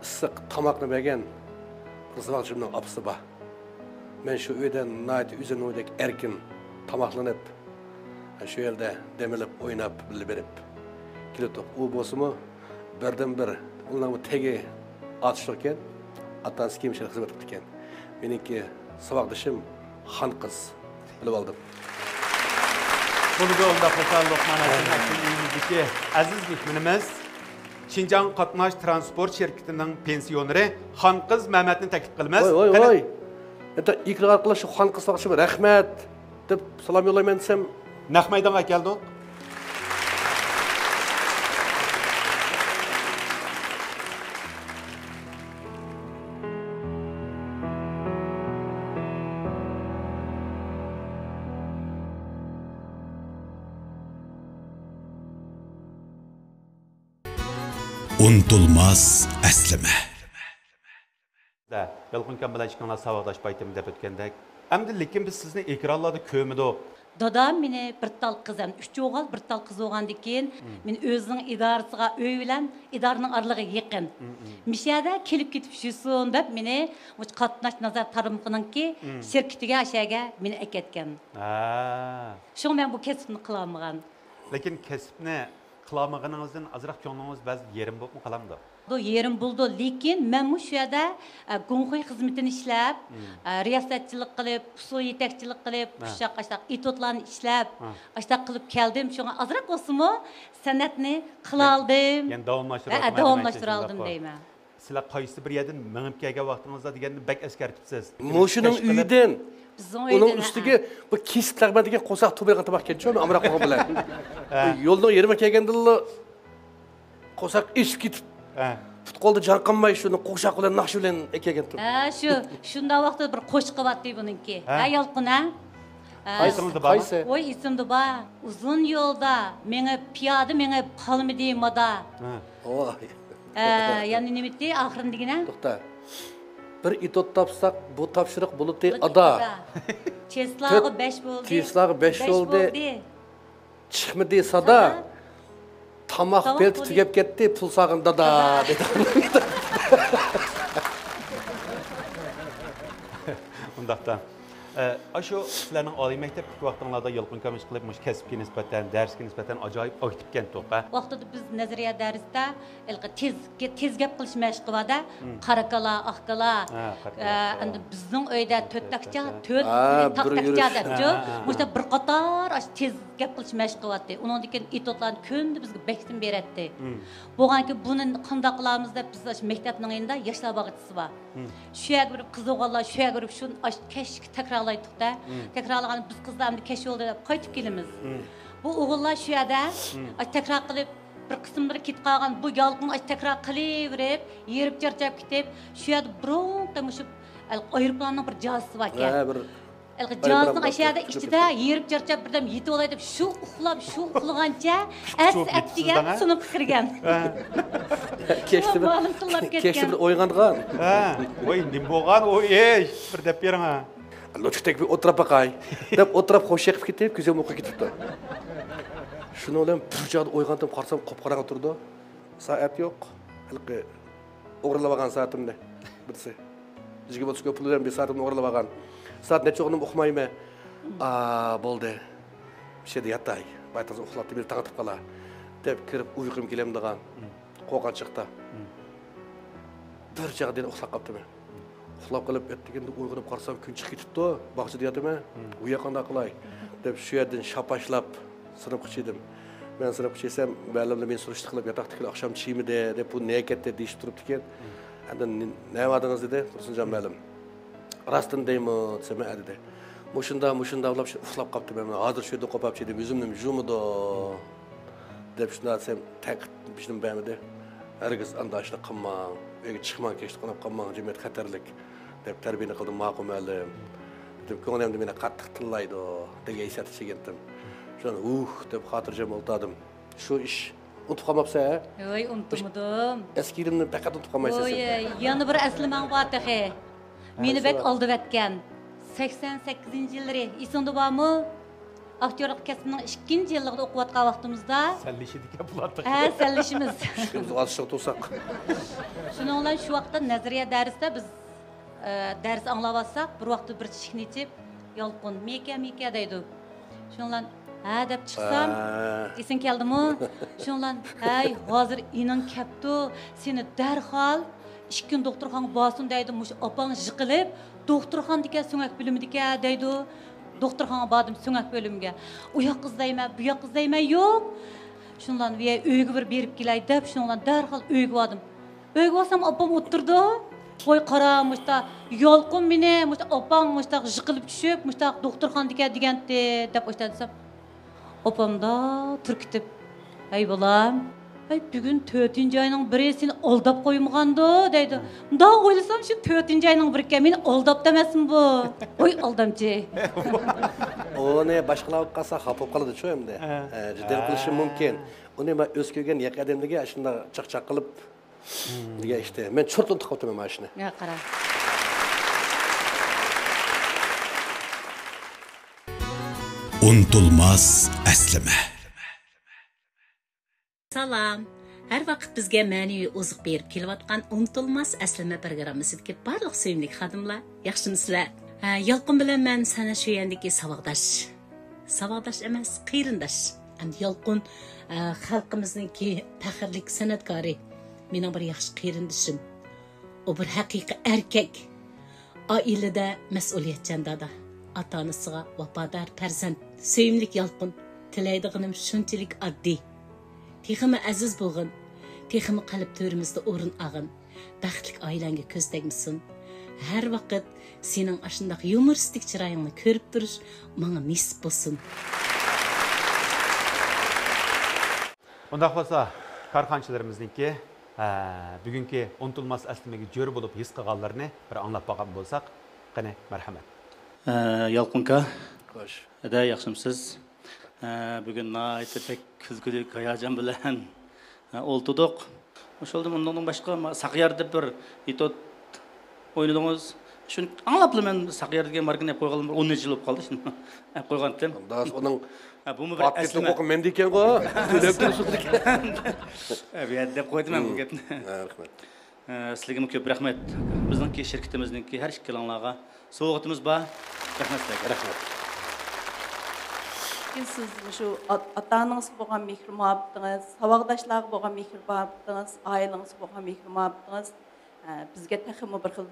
ئىسسىق تاماقنى بەرگەن بىر ساۋاقدىشىمنىڭ ئاپىسى بار. مەن شۇ ئۆيدە ناھايىتى ئۆزۈمنىڭ ئۆيىدەك ئەركىن تاماقلىنىپ، شۇ يەردە دەم ئېلىپ، ئويناپ، بىللە بېرىپ كېلىدۇق. ئۇ بولسىمۇ بىردىنبىر، ئۇنىڭ تېگى ئاتۇشلۇق ئىكەن، ئاتا-ئانىسى كېمىشىدە خىزمەت قىپتىكەن. مېنىڭكى ساۋاقدىشىم خانقىز، بىلىۋالدىم. بولىدۇ، ئۇنداق بولسا لوقمان ھەسەن ئەكشن ئۆيىمىزدىكى ئەزىز مېھمىنىمىز، شىنجاڭ قاتناش تىرانسپورت شىركىتىنىڭ پېنسىيونېرى خانقىز مەمەتنى تەكلىپ قىلىمىز. ۋاي، ۋاي، قېنى. ۋاي. ئەتە ئېكران ئارقىلىق شۇ خانقىز ساۋاقدىشىمغا رەھمەت دەپ سالام يوللايمەن دېسەم، نەق مەيدانغا ئەكەلدۇق. ئۇنتۇلماس ئەسلىمە. يالقۇنكام بىلەن ئىككىڭلار ساۋاقداش پايتىمى دەپ ئۆتكەندەك. ئەمدى لېكىن بىز سىزنى ئېكرانلاردا كۆرمىدۇق. دادام مېنى بىر تال قىز، ھەم ئۈچ ئوغۇل، بىر تال قىز بولغاندىكىن، مېنى ئۆزىنىڭ ئىدارىسىغا، ئۆي بىلەن ئىدارىنىڭ ئارىلىقى يېقىن. مىشەدە كېلىپ كېتىپ يۈرسۇن دەپ مېنى مۇشۇ قاتناش نازارەت تارمىقىنىڭكى شىركىتىگە، ئاشەگە مېنى ئەكەتكەن. ھە. شۇڭا مەن بۇ كەسىپنى قىلالمىغان. لېكىن كەسىپنى قىلالمىغىنىڭىزدىن ئازراق كۆڭلىڭىز بەزى يېرىم بولۇپمۇ قالامدۇ؟ بۇ يېرىم بولىدۇ، لېكىن مەنمۇ شۇ يەردە، ئە، گۇڭخۇي خىزمىتىنى ئىشلەپ، ئە، رىياسەتچىلىك قىلىپ، ئۇسسۇل يېتەكچىلىك قىلىپ، ئۇششاق ئاشتاق ئېتيۇدلارنى ئىشلەپ، ئاشتاق قىلىپ كەلدىم. شۇڭا ئازراق بولسىمۇ سەنئەتنى قىلالدىم. يەنى داۋاملاشتۇرۇۋاتىمەن، ھە، داۋاملاشتۇرالدىم دەيمەن. سىلەر قايسى بىر يەردىن مېڭىپ كەلگەن ۋاقتىڭىزدا دېگەننى بەك ئەسكەرتىپسىز. مۇشۇنىڭ ئۆيىدىن. بىزنىڭ ئۇنىڭ ئۆيدىن، ئۈستىگە بۇ كېسىپ لەغمەن دېگەن قورساق تويمايدىغان تاماق ئىكەنچۇ، ئامراق بولغان بىلەن. ھە. يولنىڭ يېرىمىغا كەلگەندىلا قورساق ئېچىپ كېتىپ، ھە، پۇت-قولدا جار قالماي شۇنى قوشاق بىلەن، ناخشا بىلەن ئەكەلگەنتىم. ھە، شۇ، شۇنداق ۋاقىتتا بىر قوشىقى بارتى بۇنىڭكى. ھە. ھە، يالقۇن، ھە؟ ھە. قايسى؟ ئېسىڭىزدە بار؟ قايسى؟ ۋاي، ئېسىمدە بار. ئۇزۇن يولدا مېڭىپ، پىيادە مېڭىپ قالمىدى مادا. ھە. ۋاي. ھە، يەنە نېمە ئېيتتى ئاخىرىنى دېگىنە؟ توختا. بىر ئېتيۇد تاپساق، بۇ تاپشۇرۇق بولاتتى ئادا. تېستلارغا بەش بولدى. تېستلارغا بەش بولدى. چىقمىدى سادا. تاماق بېلىتى تۈگەپ كەتتى، پۇل سالغىن دادا، دېدى. ئۇنداقتا. ئە، ئاشۇ سىلەرنىڭ ئالىي مەكتەپتىكى ۋاقتىڭلاردا يالقۇنكام ئىشقىلىپ مۇشۇ كەسىپكە نىسبەتەن، دەرسكە نىسبەتەن ئاجايىپ ئاكتىپكەنتۇق، ھە؟ ۋاقتىدا بىز نەزەرىيە دەرستە ھېلىقى تېز، تېز گەپ قىلىش مەشقى بار-دە. قارا كالا، ئاق كالا. ھە، قارا كالا، ئاق كالا. ئەمدى بىزنىڭ ئۆيدە تۆت تاكچا، تۆت تاك تاكچا دەپچۇ. ھە، ھە. مۇشۇنداق بىر قاتار ئاشۇ تېز گەپ قىلىش مەشقى قىلاتتى. ئۇنىڭدىن كېيىن ئېتيۇدلارنى كۈندە بىزگە بەكسىم بېرەتتى. بولغانكى بۇنى قانداق قىلارمىز دەپ بىز ئاشۇ مەكتەپنىڭ يېنىدا ياشلار باغچىسى بار. شۇ يەرگە بېرىپ، قىز ئوغۇللار شۇ يەرگە بېرىپ، شۇنى ئاش-، كەچلىك تەكرارلايتتۇق-دە. تەكرارلىغاندا بىز قىزلار ئەمدى كەچ بولدى دەپ قايتىپ كېلىمىز. بۇ ئوغۇللار شۇ يەردە ئاش-، تەكرار قىلىپ، بىر قىسىملىرى كېتىپ قالغان، بۇ يالقۇن ئاش-، تەكرار قىلىۋېرىپ، ھېرىپ چارچاپ كېتىپ، شۇ يەردە بۇرۇنقى مۇشۇ ئايروپىلاننىڭ بىر جازىسى باركەن. ھە، بىر ھېلىقى جازنىڭ ئاشۇ يەردە ئىچىدە ھېرىپ چارچاپ بىردەم يېتىۋالاي دەپ شۇ ئۇخلاپ، شۇ ئۇخلىغانچە ئەس ئەت دېگەن سىنىپقا كىرگەن. كەچتە بىر، مەلۇم تىللاپ كەتكەن. كەچتە بىر ئويغانغان. ھە. ۋاي، نېمە بولغان ئۇ ئىش؟ بىر دەپ بېرىڭ ھە. لوچكىدەك بىر ئولتۇراپ باقاي دەپ ئولتۇراپ خوش چېقىپ كېتىپ، كۆزۈم ئۇيقۇغا كېتىپتۇ. شۇنىڭ بىلەن بىر چاغدا ئويغاندىم، قارىسام قۇپقاراڭغۇ تۇرىدۇ. سائەت يوق. ھېلىقى ئوغرىلاپ ئالغان سائىتىمنى بىرسى. يىگىرمە ئوتتۇز كوي پۇل بىلەن بىر سائىتىمنى ئوغرىلاپ ئالغان. سائەت نەچچە بولغىنىنى ئۇقمايمەن. ئا، بولدى. بىر شەيدە ياتاي. بايتىڭىز ئۇخلاپ، بىر تاڭ ئاتىپ قالا دەپ كىرىپ ئۇيقۇم كېلەمدىغان. قورققان چاغدا. بىر چاغدا يەنە ئۇخلاپ قاپتىمەن. ئۇخلاپ قېلىپ ئەتىگەندە ئويغىنىپ قارىسام كۈن چىقىپ كېتىپتۇ. باغچىدا ياتىمەن. ئۇ يەر قانداق قىلاي دەپ شۇ يەردىن شاپاشلاپ سىنىپقا چىدىم. مەن سىنىپقا چىسەم، مۇئەللىملەر مېنى سۈرۈشتە قىلىپ، ياتاقتىكىلەر ئاخشام چىمىدى دەپ، بۇ نەگە كەتتى دېيىشىپ تۇرۇپتىكەن. ئەمدى نېمە دېدىڭىز دېدى تۇرسۇنجان مۇئەللىم. راستىنى دەيمۇ دېسەم، ھە دېدى. مۇشۇنداق، مۇشۇنداق بولۇپ ئۇخلاپ قاپتىمەن. ھازىر شۇ يەردىن قوپاپ چىدىم، يۈزۈمنى يۇمىدۇ دەپ شۇنداق دېسەم، تەقىت بېشىنى بەرمىدى. ھەرگىز ئانداق ئىشنى قىلماڭ، ئۆيگە چىقماڭ، كەچتە قوناپ قالماڭ، جەمئىيەت خەتەرلىك دەپ تەربىيەنى قىلدى ماقۇل مۇئەللىم. دېدىم، كۆڭلۈمدە مېنى قاتتىق تىللايدۇ دېگەن ھېسسىيات ئىچىگە كەتتىم. شۇنداق ھۇھ دەپ خاتىرجەم ئولتۇردۇم. شۇ ئىش ئۇنتۇپ قالماپسەن، ھە؟ ھوي، ئۇنتۇمىدىم. ئەسكىرىمنى پەقەت ئۇنتۇپ قالمايسەن سەن. ھوي، يەنە بىر ئەسلىمەڭ بار تېخى. مېنى بەك ئالدىۋەتكەن. سەكسەن سەككىزىنچى يىللىرى، ئېسىڭدە بارمۇ؟ ئاكتيورلۇق كەسپىنىڭ ئىككىنچى يىللىقىدا ئوقۇۋاتقان ۋاقتىمىزدا. سەنلىشىدىكەن بۇلار تېخى. ھە، سەنلىشىمىز. ئىككىمىز ئازراق تۇرساق. شۇنىڭ بىلەن شۇ ۋاقىتتا نەزەرىيە دەرستە بىز، ئە، دەرس ئاڭلاۋاتساق، بىر ۋاقىتتا بىر ئىشىكنى ئېچىپ، يالقۇن، مىكە، مىكە دەيدۇ. شۇنىڭ بىلەن ھە دەپ چىقسام، ھە. ئېسىڭ كەلدىمۇ؟ شۇنىڭ بىلەن، ھەي، ھازىر ئېنىڭ كەپتۇ، سېنى دەرھال ئىككى كۈن دوختۇرخانىغا بارسۇن دەيدۇ، مۇشۇ ئاپاڭ يىقىلىپ، دوختۇرخانىدىكەن، سۆڭەك بۆلۈمىدىكەن دەيدۇ. دوختۇرخانىغا باردىم، سۆڭەك بۆلۈمىگە. ئۇ ياققا ئىزدەيمەن، بۇ ياققا ئىزدەيمەن، يوق. شۇنىڭ بىلەن، ۋىي، ئۆيگە بىر بېرىپ كېلەي دەپ، شۇنىڭ بىلەن دەرھال ئۆيگە باردىم. ئۆيگە بارسام، ئاپام ئولتۇرىدۇ. ۋاي، قارا، مۇشتا يالقۇن مېنى، مۇشتا ئاپاڭ مۇشتا يىقىلىپ چۈشۈپ، مۇشتا دوختۇرخانىدىكەن دېگەنتى، دەپ ئاشتا دېسەم، ئاپامدا تۇرۇپ كېتىپ، ھەي بالام، ھەي، بۈگۈن تۆتىنچى ئاينىڭ بىرى، سېنى ئالداپ قويمىغاندۇ، دەيدۇ. مۇنداق ئويلىسام، شۇ تۆتىنچى ئاينىڭ بىرىكەن، مېنى ئالداپتۇ ئەمەسمۇ بۇ؟ ۋاي، ئالدامچى. ئۇنى باشقىلار ئوقۇپ قالسا، خاپا بولۇپ قالىدۇچۇ ئەمدى. ھە. ھە، جېدەل قىلىشى مۇمكىن. ئۇنى مەن ئۆز كۆرگەن يېقىن ئادەملەرگە ئاشۇنداق چاقچاق قىلىپ، دېگەن ئىشتە. مەن چۇرت ئۇنتۇپ قاپتىمەن مانا شۇنى. يا، قارا. ئۇنتۇلماس ئەسلىمە. سالام. ھەر ۋاقىت بىزگە مەنىۋى ئوزۇق بېرىپ كېلىۋاتقان ئۇنتۇلماس ئەسلىمە پروگراممىسىدىكى بارلىق سۆيۈملۈك خادىملار، ياخشىمۇسىلەر؟ ھە، يالقۇن بىلەن مەن سەنە شۇ يەندىكى ساۋاقداش. ساۋاقداش ئەمەس، قېرىنداش. ئەمدى يالقۇن، ئە، خەلقىمىزنىڭكى پەخىرلىك سەنئەتكارى. مېنىڭ بىر ياخشى قېرىندىشىم. ئۇ بىر ھەقىقىي ئەركەك. ئائىلىدە مەسئۇلىيەتچان دادا. ئاتا-ئانىسىغا ۋاپادار پەرزەنت. سۆيۈملۈك يالقۇن. تىلەيدىغىنىم شۇنچىلىك ئاددىي. تېخىمۇ ئەزىز بولغىن. تېخىمۇ قەلب تۆرىمىزدە ئورۇن ئالغىن. بەختلىك ئائىلەڭگە كۆز تەگمىسۇن. ھەر ۋاقىت سېنىڭ ئاشۇنداق يۇمۇرىستىك چىرايىڭنى كۆرۈپ تۇرۇش ماڭا نېسىپ بولسۇن. ئۇنداق بولسا، كارخانىچىلىرىمىزنىڭكى، ئە، بۈگۈنكى ئۇنتۇلماس ئەسلىمىگە جۆر بولۇپ ھېس قىلغانلىرىنى بىر ئاڭلاپ باققان بولساق. قېنى، مەرھەمەت. ئە، يالقۇنكا. خوش. ئەدە، ياخشىمسىز؟ ئە، بۈگۈن ناھايىتى بەك كۈلكىلىك، ھاياجان بىلەن، ئە، ئولتۇردۇق. شۇندىن ئۇنىڭدىن باشقا، ما-، ساقياردا بىر ئېتيۇد ئوينىدىڭىز. شۇنى ئاڭلاپلا مەن ساقيار دېگەن ماركىنى ئەپ قويغىلى بىر ئون نەچچە يىل بولۇپ قالدى. شۇنى ئەپ قويغانتىم. ئۇنىڭ ھە، بۇمۇ بىر ئەسلىمە. ھوقۇقى مەندە ئىكەنغۇ. تۆلەپ تۇرۇشلۇق ئىكەن. ھە، بۇ يەردە دەپ قويدۇم مەن بۇ گەپنى. ھە، رەھمەت. ئە، سىلىگىمۇ كۆپ رەھمەت. بىزنىڭكى شىركىتىمىزنىڭكى ھەر ئىككىلىڭلارغا سوۋغىتىمىز بار. رەھمەت سىلەرگە. رەھمەت. سىز مۇشۇ ئات-، ئاتا-ئانىڭىزغا بولغان مېھىر-مۇھەببىتىڭىز، ساۋاقداشلارغا بولغان مېھىر-مۇھەببىتىڭىز، ئائىلىڭىزگە بولغان مېھىر-مۇھەببىتىڭىز، ئە، بىزگە تېخىمۇ بىر خىل،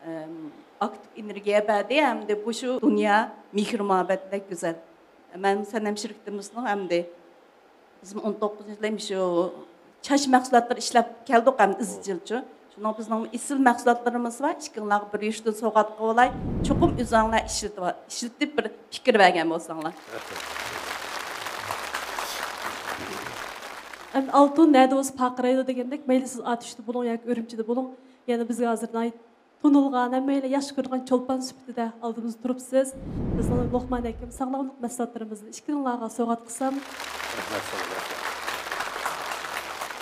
ئەم، ئاكتىپ ئېنېرگىيە بەردى ھەمدە بۇ شۇ دۇنيا مېھىر-مۇھەببەتلىك گۈزەل. مەن سەنەم شىركىتىمىزنىڭ ھەمدە بىزمۇ ئون توققۇزىنچى يىلى شۇ چاچ مەھسۇلاتلىرى ئىشلەپ كەلدۇق ھەم ئىزچىلچۇ. شۇنىڭ بىزنىڭ ئېسىل مەھسۇلاتلىرىمىز بار. ئىككىڭلارغا بىر يۈرۈشتىن سوۋغات قىلىۋالاي. چوقۇم ئۆزۈڭلار ئىشلىتىۋ-، ئىشلىتىپ بىر پىكىر بەرگەن بولساڭلار. ئەمدى ئالتۇن نەدە بولسا پارقىرايدۇ دېگەندەك، مەيلى سىز ئاتۇشتا بولۇڭ ياكى ئۈرۈمچىدە بولۇڭ، يەنە بىزگە ھازىر ناھايىتى تونۇلغان، ھەممەيلەن ياخشى كۆرىدىغان چولپان سۈپىتىدە ئالدىمىزدا تۇرۇپسىز. بىزنىڭ لوقمان ھەكىم ساغلاملىق مەھسۇلاتلىرىمىزنى ئىككىڭلارغا سوۋغات قىلسام. رەھمەت سىزگە، رەھمەت.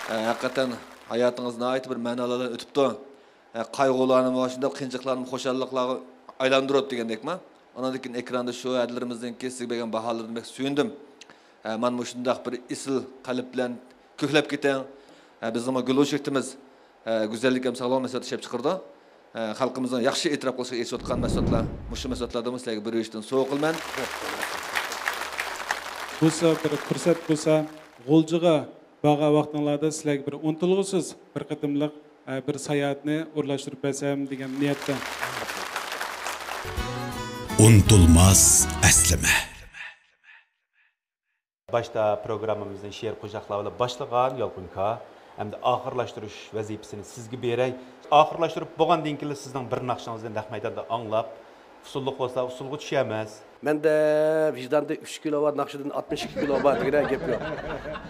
ھە، ھەقىقەتەن ھاياتىڭىز ناھايىتى بىر مەنىلىك ئۆتۈپتۇ. ھە، قايغۇلارنىمۇ، شۇنداق قىيىنچىلىقلارنىمۇ خۇشاللىقلارغا ئايلاندۇرۇپ دېگەندەكما. ئۇنىڭدىن كېيىن ئېكراندا شۇ ھەدىلىرىمىزنىڭكى سىزگە بەرگەن باھالىرىدىن بەك سۆيۈندۈم. ھە، مانا مۇشۇنداق بىر ئېسىل قەلب بىلەن كۆكلەپ كېتىڭ. ھە، بىزنىڭمۇ گۈل ئوشاكتىمىز، ھە، گۈزەللىك ھەم ساغلام مەھسۇلاتى ئىشلەپ چىقىرىدۇ. ھە، خەلقىمىزنىڭ ياخشى ئېتىراپ قىلىشىغا ئېرىشىۋاتقان مەھسۇلاتلار، مۇشۇ مەھسۇلاتلاردىنمۇ سىلەرگە بىر يۈرۈشتىن سوۋغا قىلىمەن. بولسا بىر پۇرسەت بولسا، غۇلجىغا بارغان ۋاقتىڭلاردا سىلەرگە بىر ئۇنتۇلغۇسىز بىر قېتىملىق، ئە، بىر ساياھەتنى ئورۇنلاشتۇرۇپ بەرسەم دېگەن نىيەتتە. ئۇنتۇلماس ئەسلىمە. باشتا پروگراممىمىزنى شېئىر قوشاقلار بىلەن باشلىغان يالقۇنكا، ئەمدى ئاخىرلاشتۇرۇش ۋەزىپىسىنى سىزگە بېرەي. ئاخىرلاشتۇرۇپ بولغاندىن كېيىن سىزنىڭ بىر ناخشىڭىزنى نەق مەيداندا ئاڭلاپ، ئۇسسۇللۇق بولسا ئۇسسۇلغا چۈشەمىز. مەندە ۋىجداندا ئۈچ كىلو بار، ناخشىدىن ئاتمىش ئىككى كىلو بار دېگەن گەپ يوق.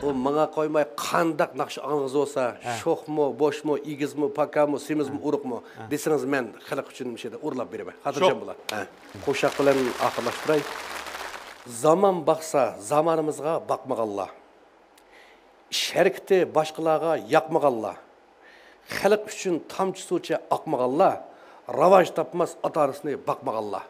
ئۇ ماڭا قويماي قانداق ناخشا ئاڭلىغۇزۇۋالسا، ھە. شوخمۇ، بوشمۇ، ئېگىزمۇ، پاكامۇ، سېمىزمۇ، ھە. ئۇرۇقمۇ، ھە. دېسىڭىز مەن خەلق ئۈچۈن مۇشۇ يەردە ئورۇنلاپ بېرىمەن. خاتىرجەم بولا. ھە. قوشاق بىلەن ئاخىرلاشتۇراي. زامان باقسا، زامانىمىزغا باقمىغانلار. ئىش ھەرىكىتى باشقىلارغا ياقمىغانلار، خەلق ئۈچۈن تامچە سۇچە ئاقمىغانلار، راۋاج تاپماس ئاتا-ئانىسىنى باقمىغانلار.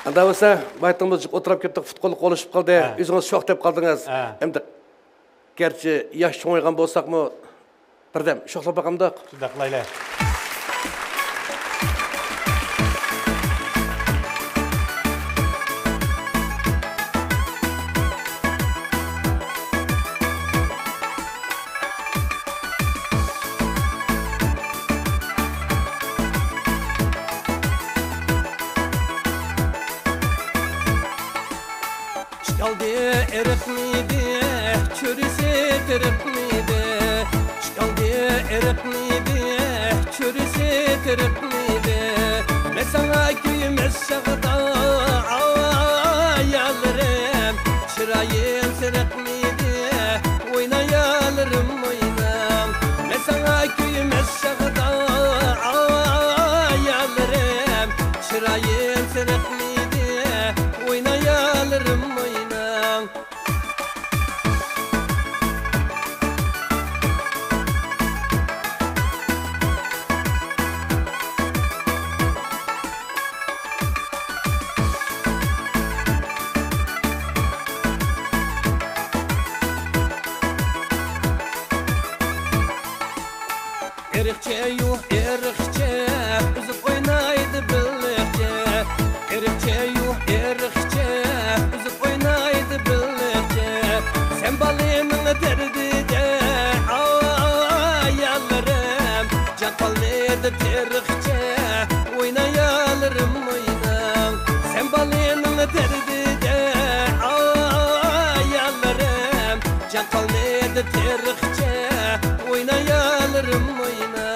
ئاندا بولسا، بايتىڭىز جىق ئولتۇرۇپ كەتتۇق، پۇت-قول قولىشىپ قالدى. ھە. ئۆزىڭىز شوخ دەپ قالدىڭىز. ھە. ئەمدى گەرچە ياش چوڭايغان بولساقمۇ، بىردەم شوخلاپ باقامدۇق؟ شۇنداق قىلايلى. ئىككى ئالدى ئېرىقمىدى، چۆرىسى تېرىقمىدى. ئىككى ئالدى ئېرىقمىدى، چۆرىسى تېرىقمىدى. مەن ساڭا كۆيمەس چاغدا، ئاياللىرىم، چىرايىم سېرىقمىدى، ئوينا يالىرىم ئوينا. مەن ساڭا كۆيمەس چاغدا، ئاياللىرىم، چىرايىم سېرىقمىدى، ئوينا يالىرىم ئوينا. ئېرىقچە يۇ، ئېرىقچە، ئۈزۈپ ئوينايدۇ بېلىقچە. ئېرىقچە يۇ، ئېرىقچە، ئۈزۈپ ئوينايدۇ بېلىقچە. سەن بالىنىڭ دەردىدە، ئاياللىرىم، جان قالمىدى تېرىقچە. ئوينا يالىرىم ئوينا. سەن بالىنىڭ دەردىدە، ئاياللىرىم، جان قالمىدى تېرىقچە. ئوينا يالىرىم ئوينا.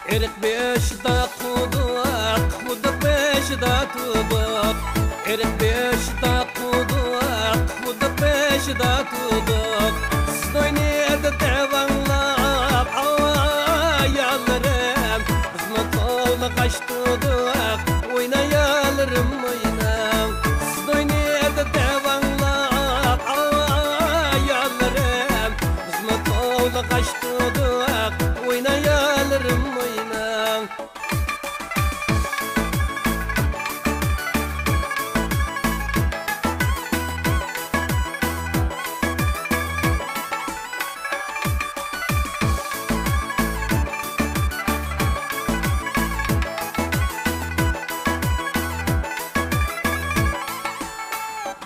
ئېرىق بېشىدا قۇدۇق، قۇدۇق بېشىدا تۇدۇق. ئېرىق بېشىدا قۇدۇق، قۇدۇق بېشىدا تۇدۇق. سىز ئوينىدى دەۋاڭلاپ، ئاياللىرىم، بىزمۇ توۋلىغاچ تۇدۇق. ئوينا يالىرىم ئوينا. سىز ئوينىدى دەۋاڭلاپ، ئاياللىرىم، بىزمۇ توۋلىغاچ تۇدۇق. ئوينا يالىرىم ئوينا.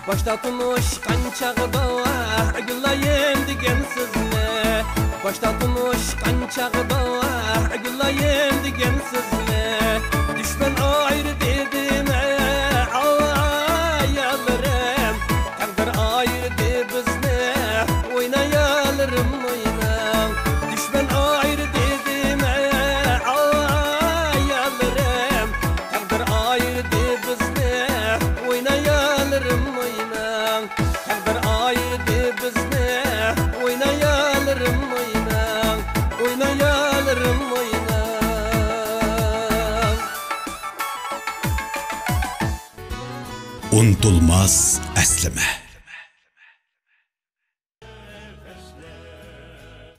باشتا تونۇشقان چاغدا ئۆگۈنەيلى دېگەنسىزلەر. باشتا تونۇشقان چاغدا ئۆگۈنەيلى دېگەنسىزلەر. دۈشمەن ئايرىدى دېمە، ئاياللىرىم. تەقدىر ئايرىدى بىزنى، ئوينا يالىرىم ئوينا. دۈشمەن ئايرىدى دېمە، ئاياللىرىم. تەقدىر ئايرىدى بىزنى، ئوينا يالىرىم ئوينا. تەقدىر ئايرىدى بىزنى، ئوينا يالىرىم ئوينا. ئوينا يالىرىم ئوينا. ئۇنتۇلماس ئەسلىمە.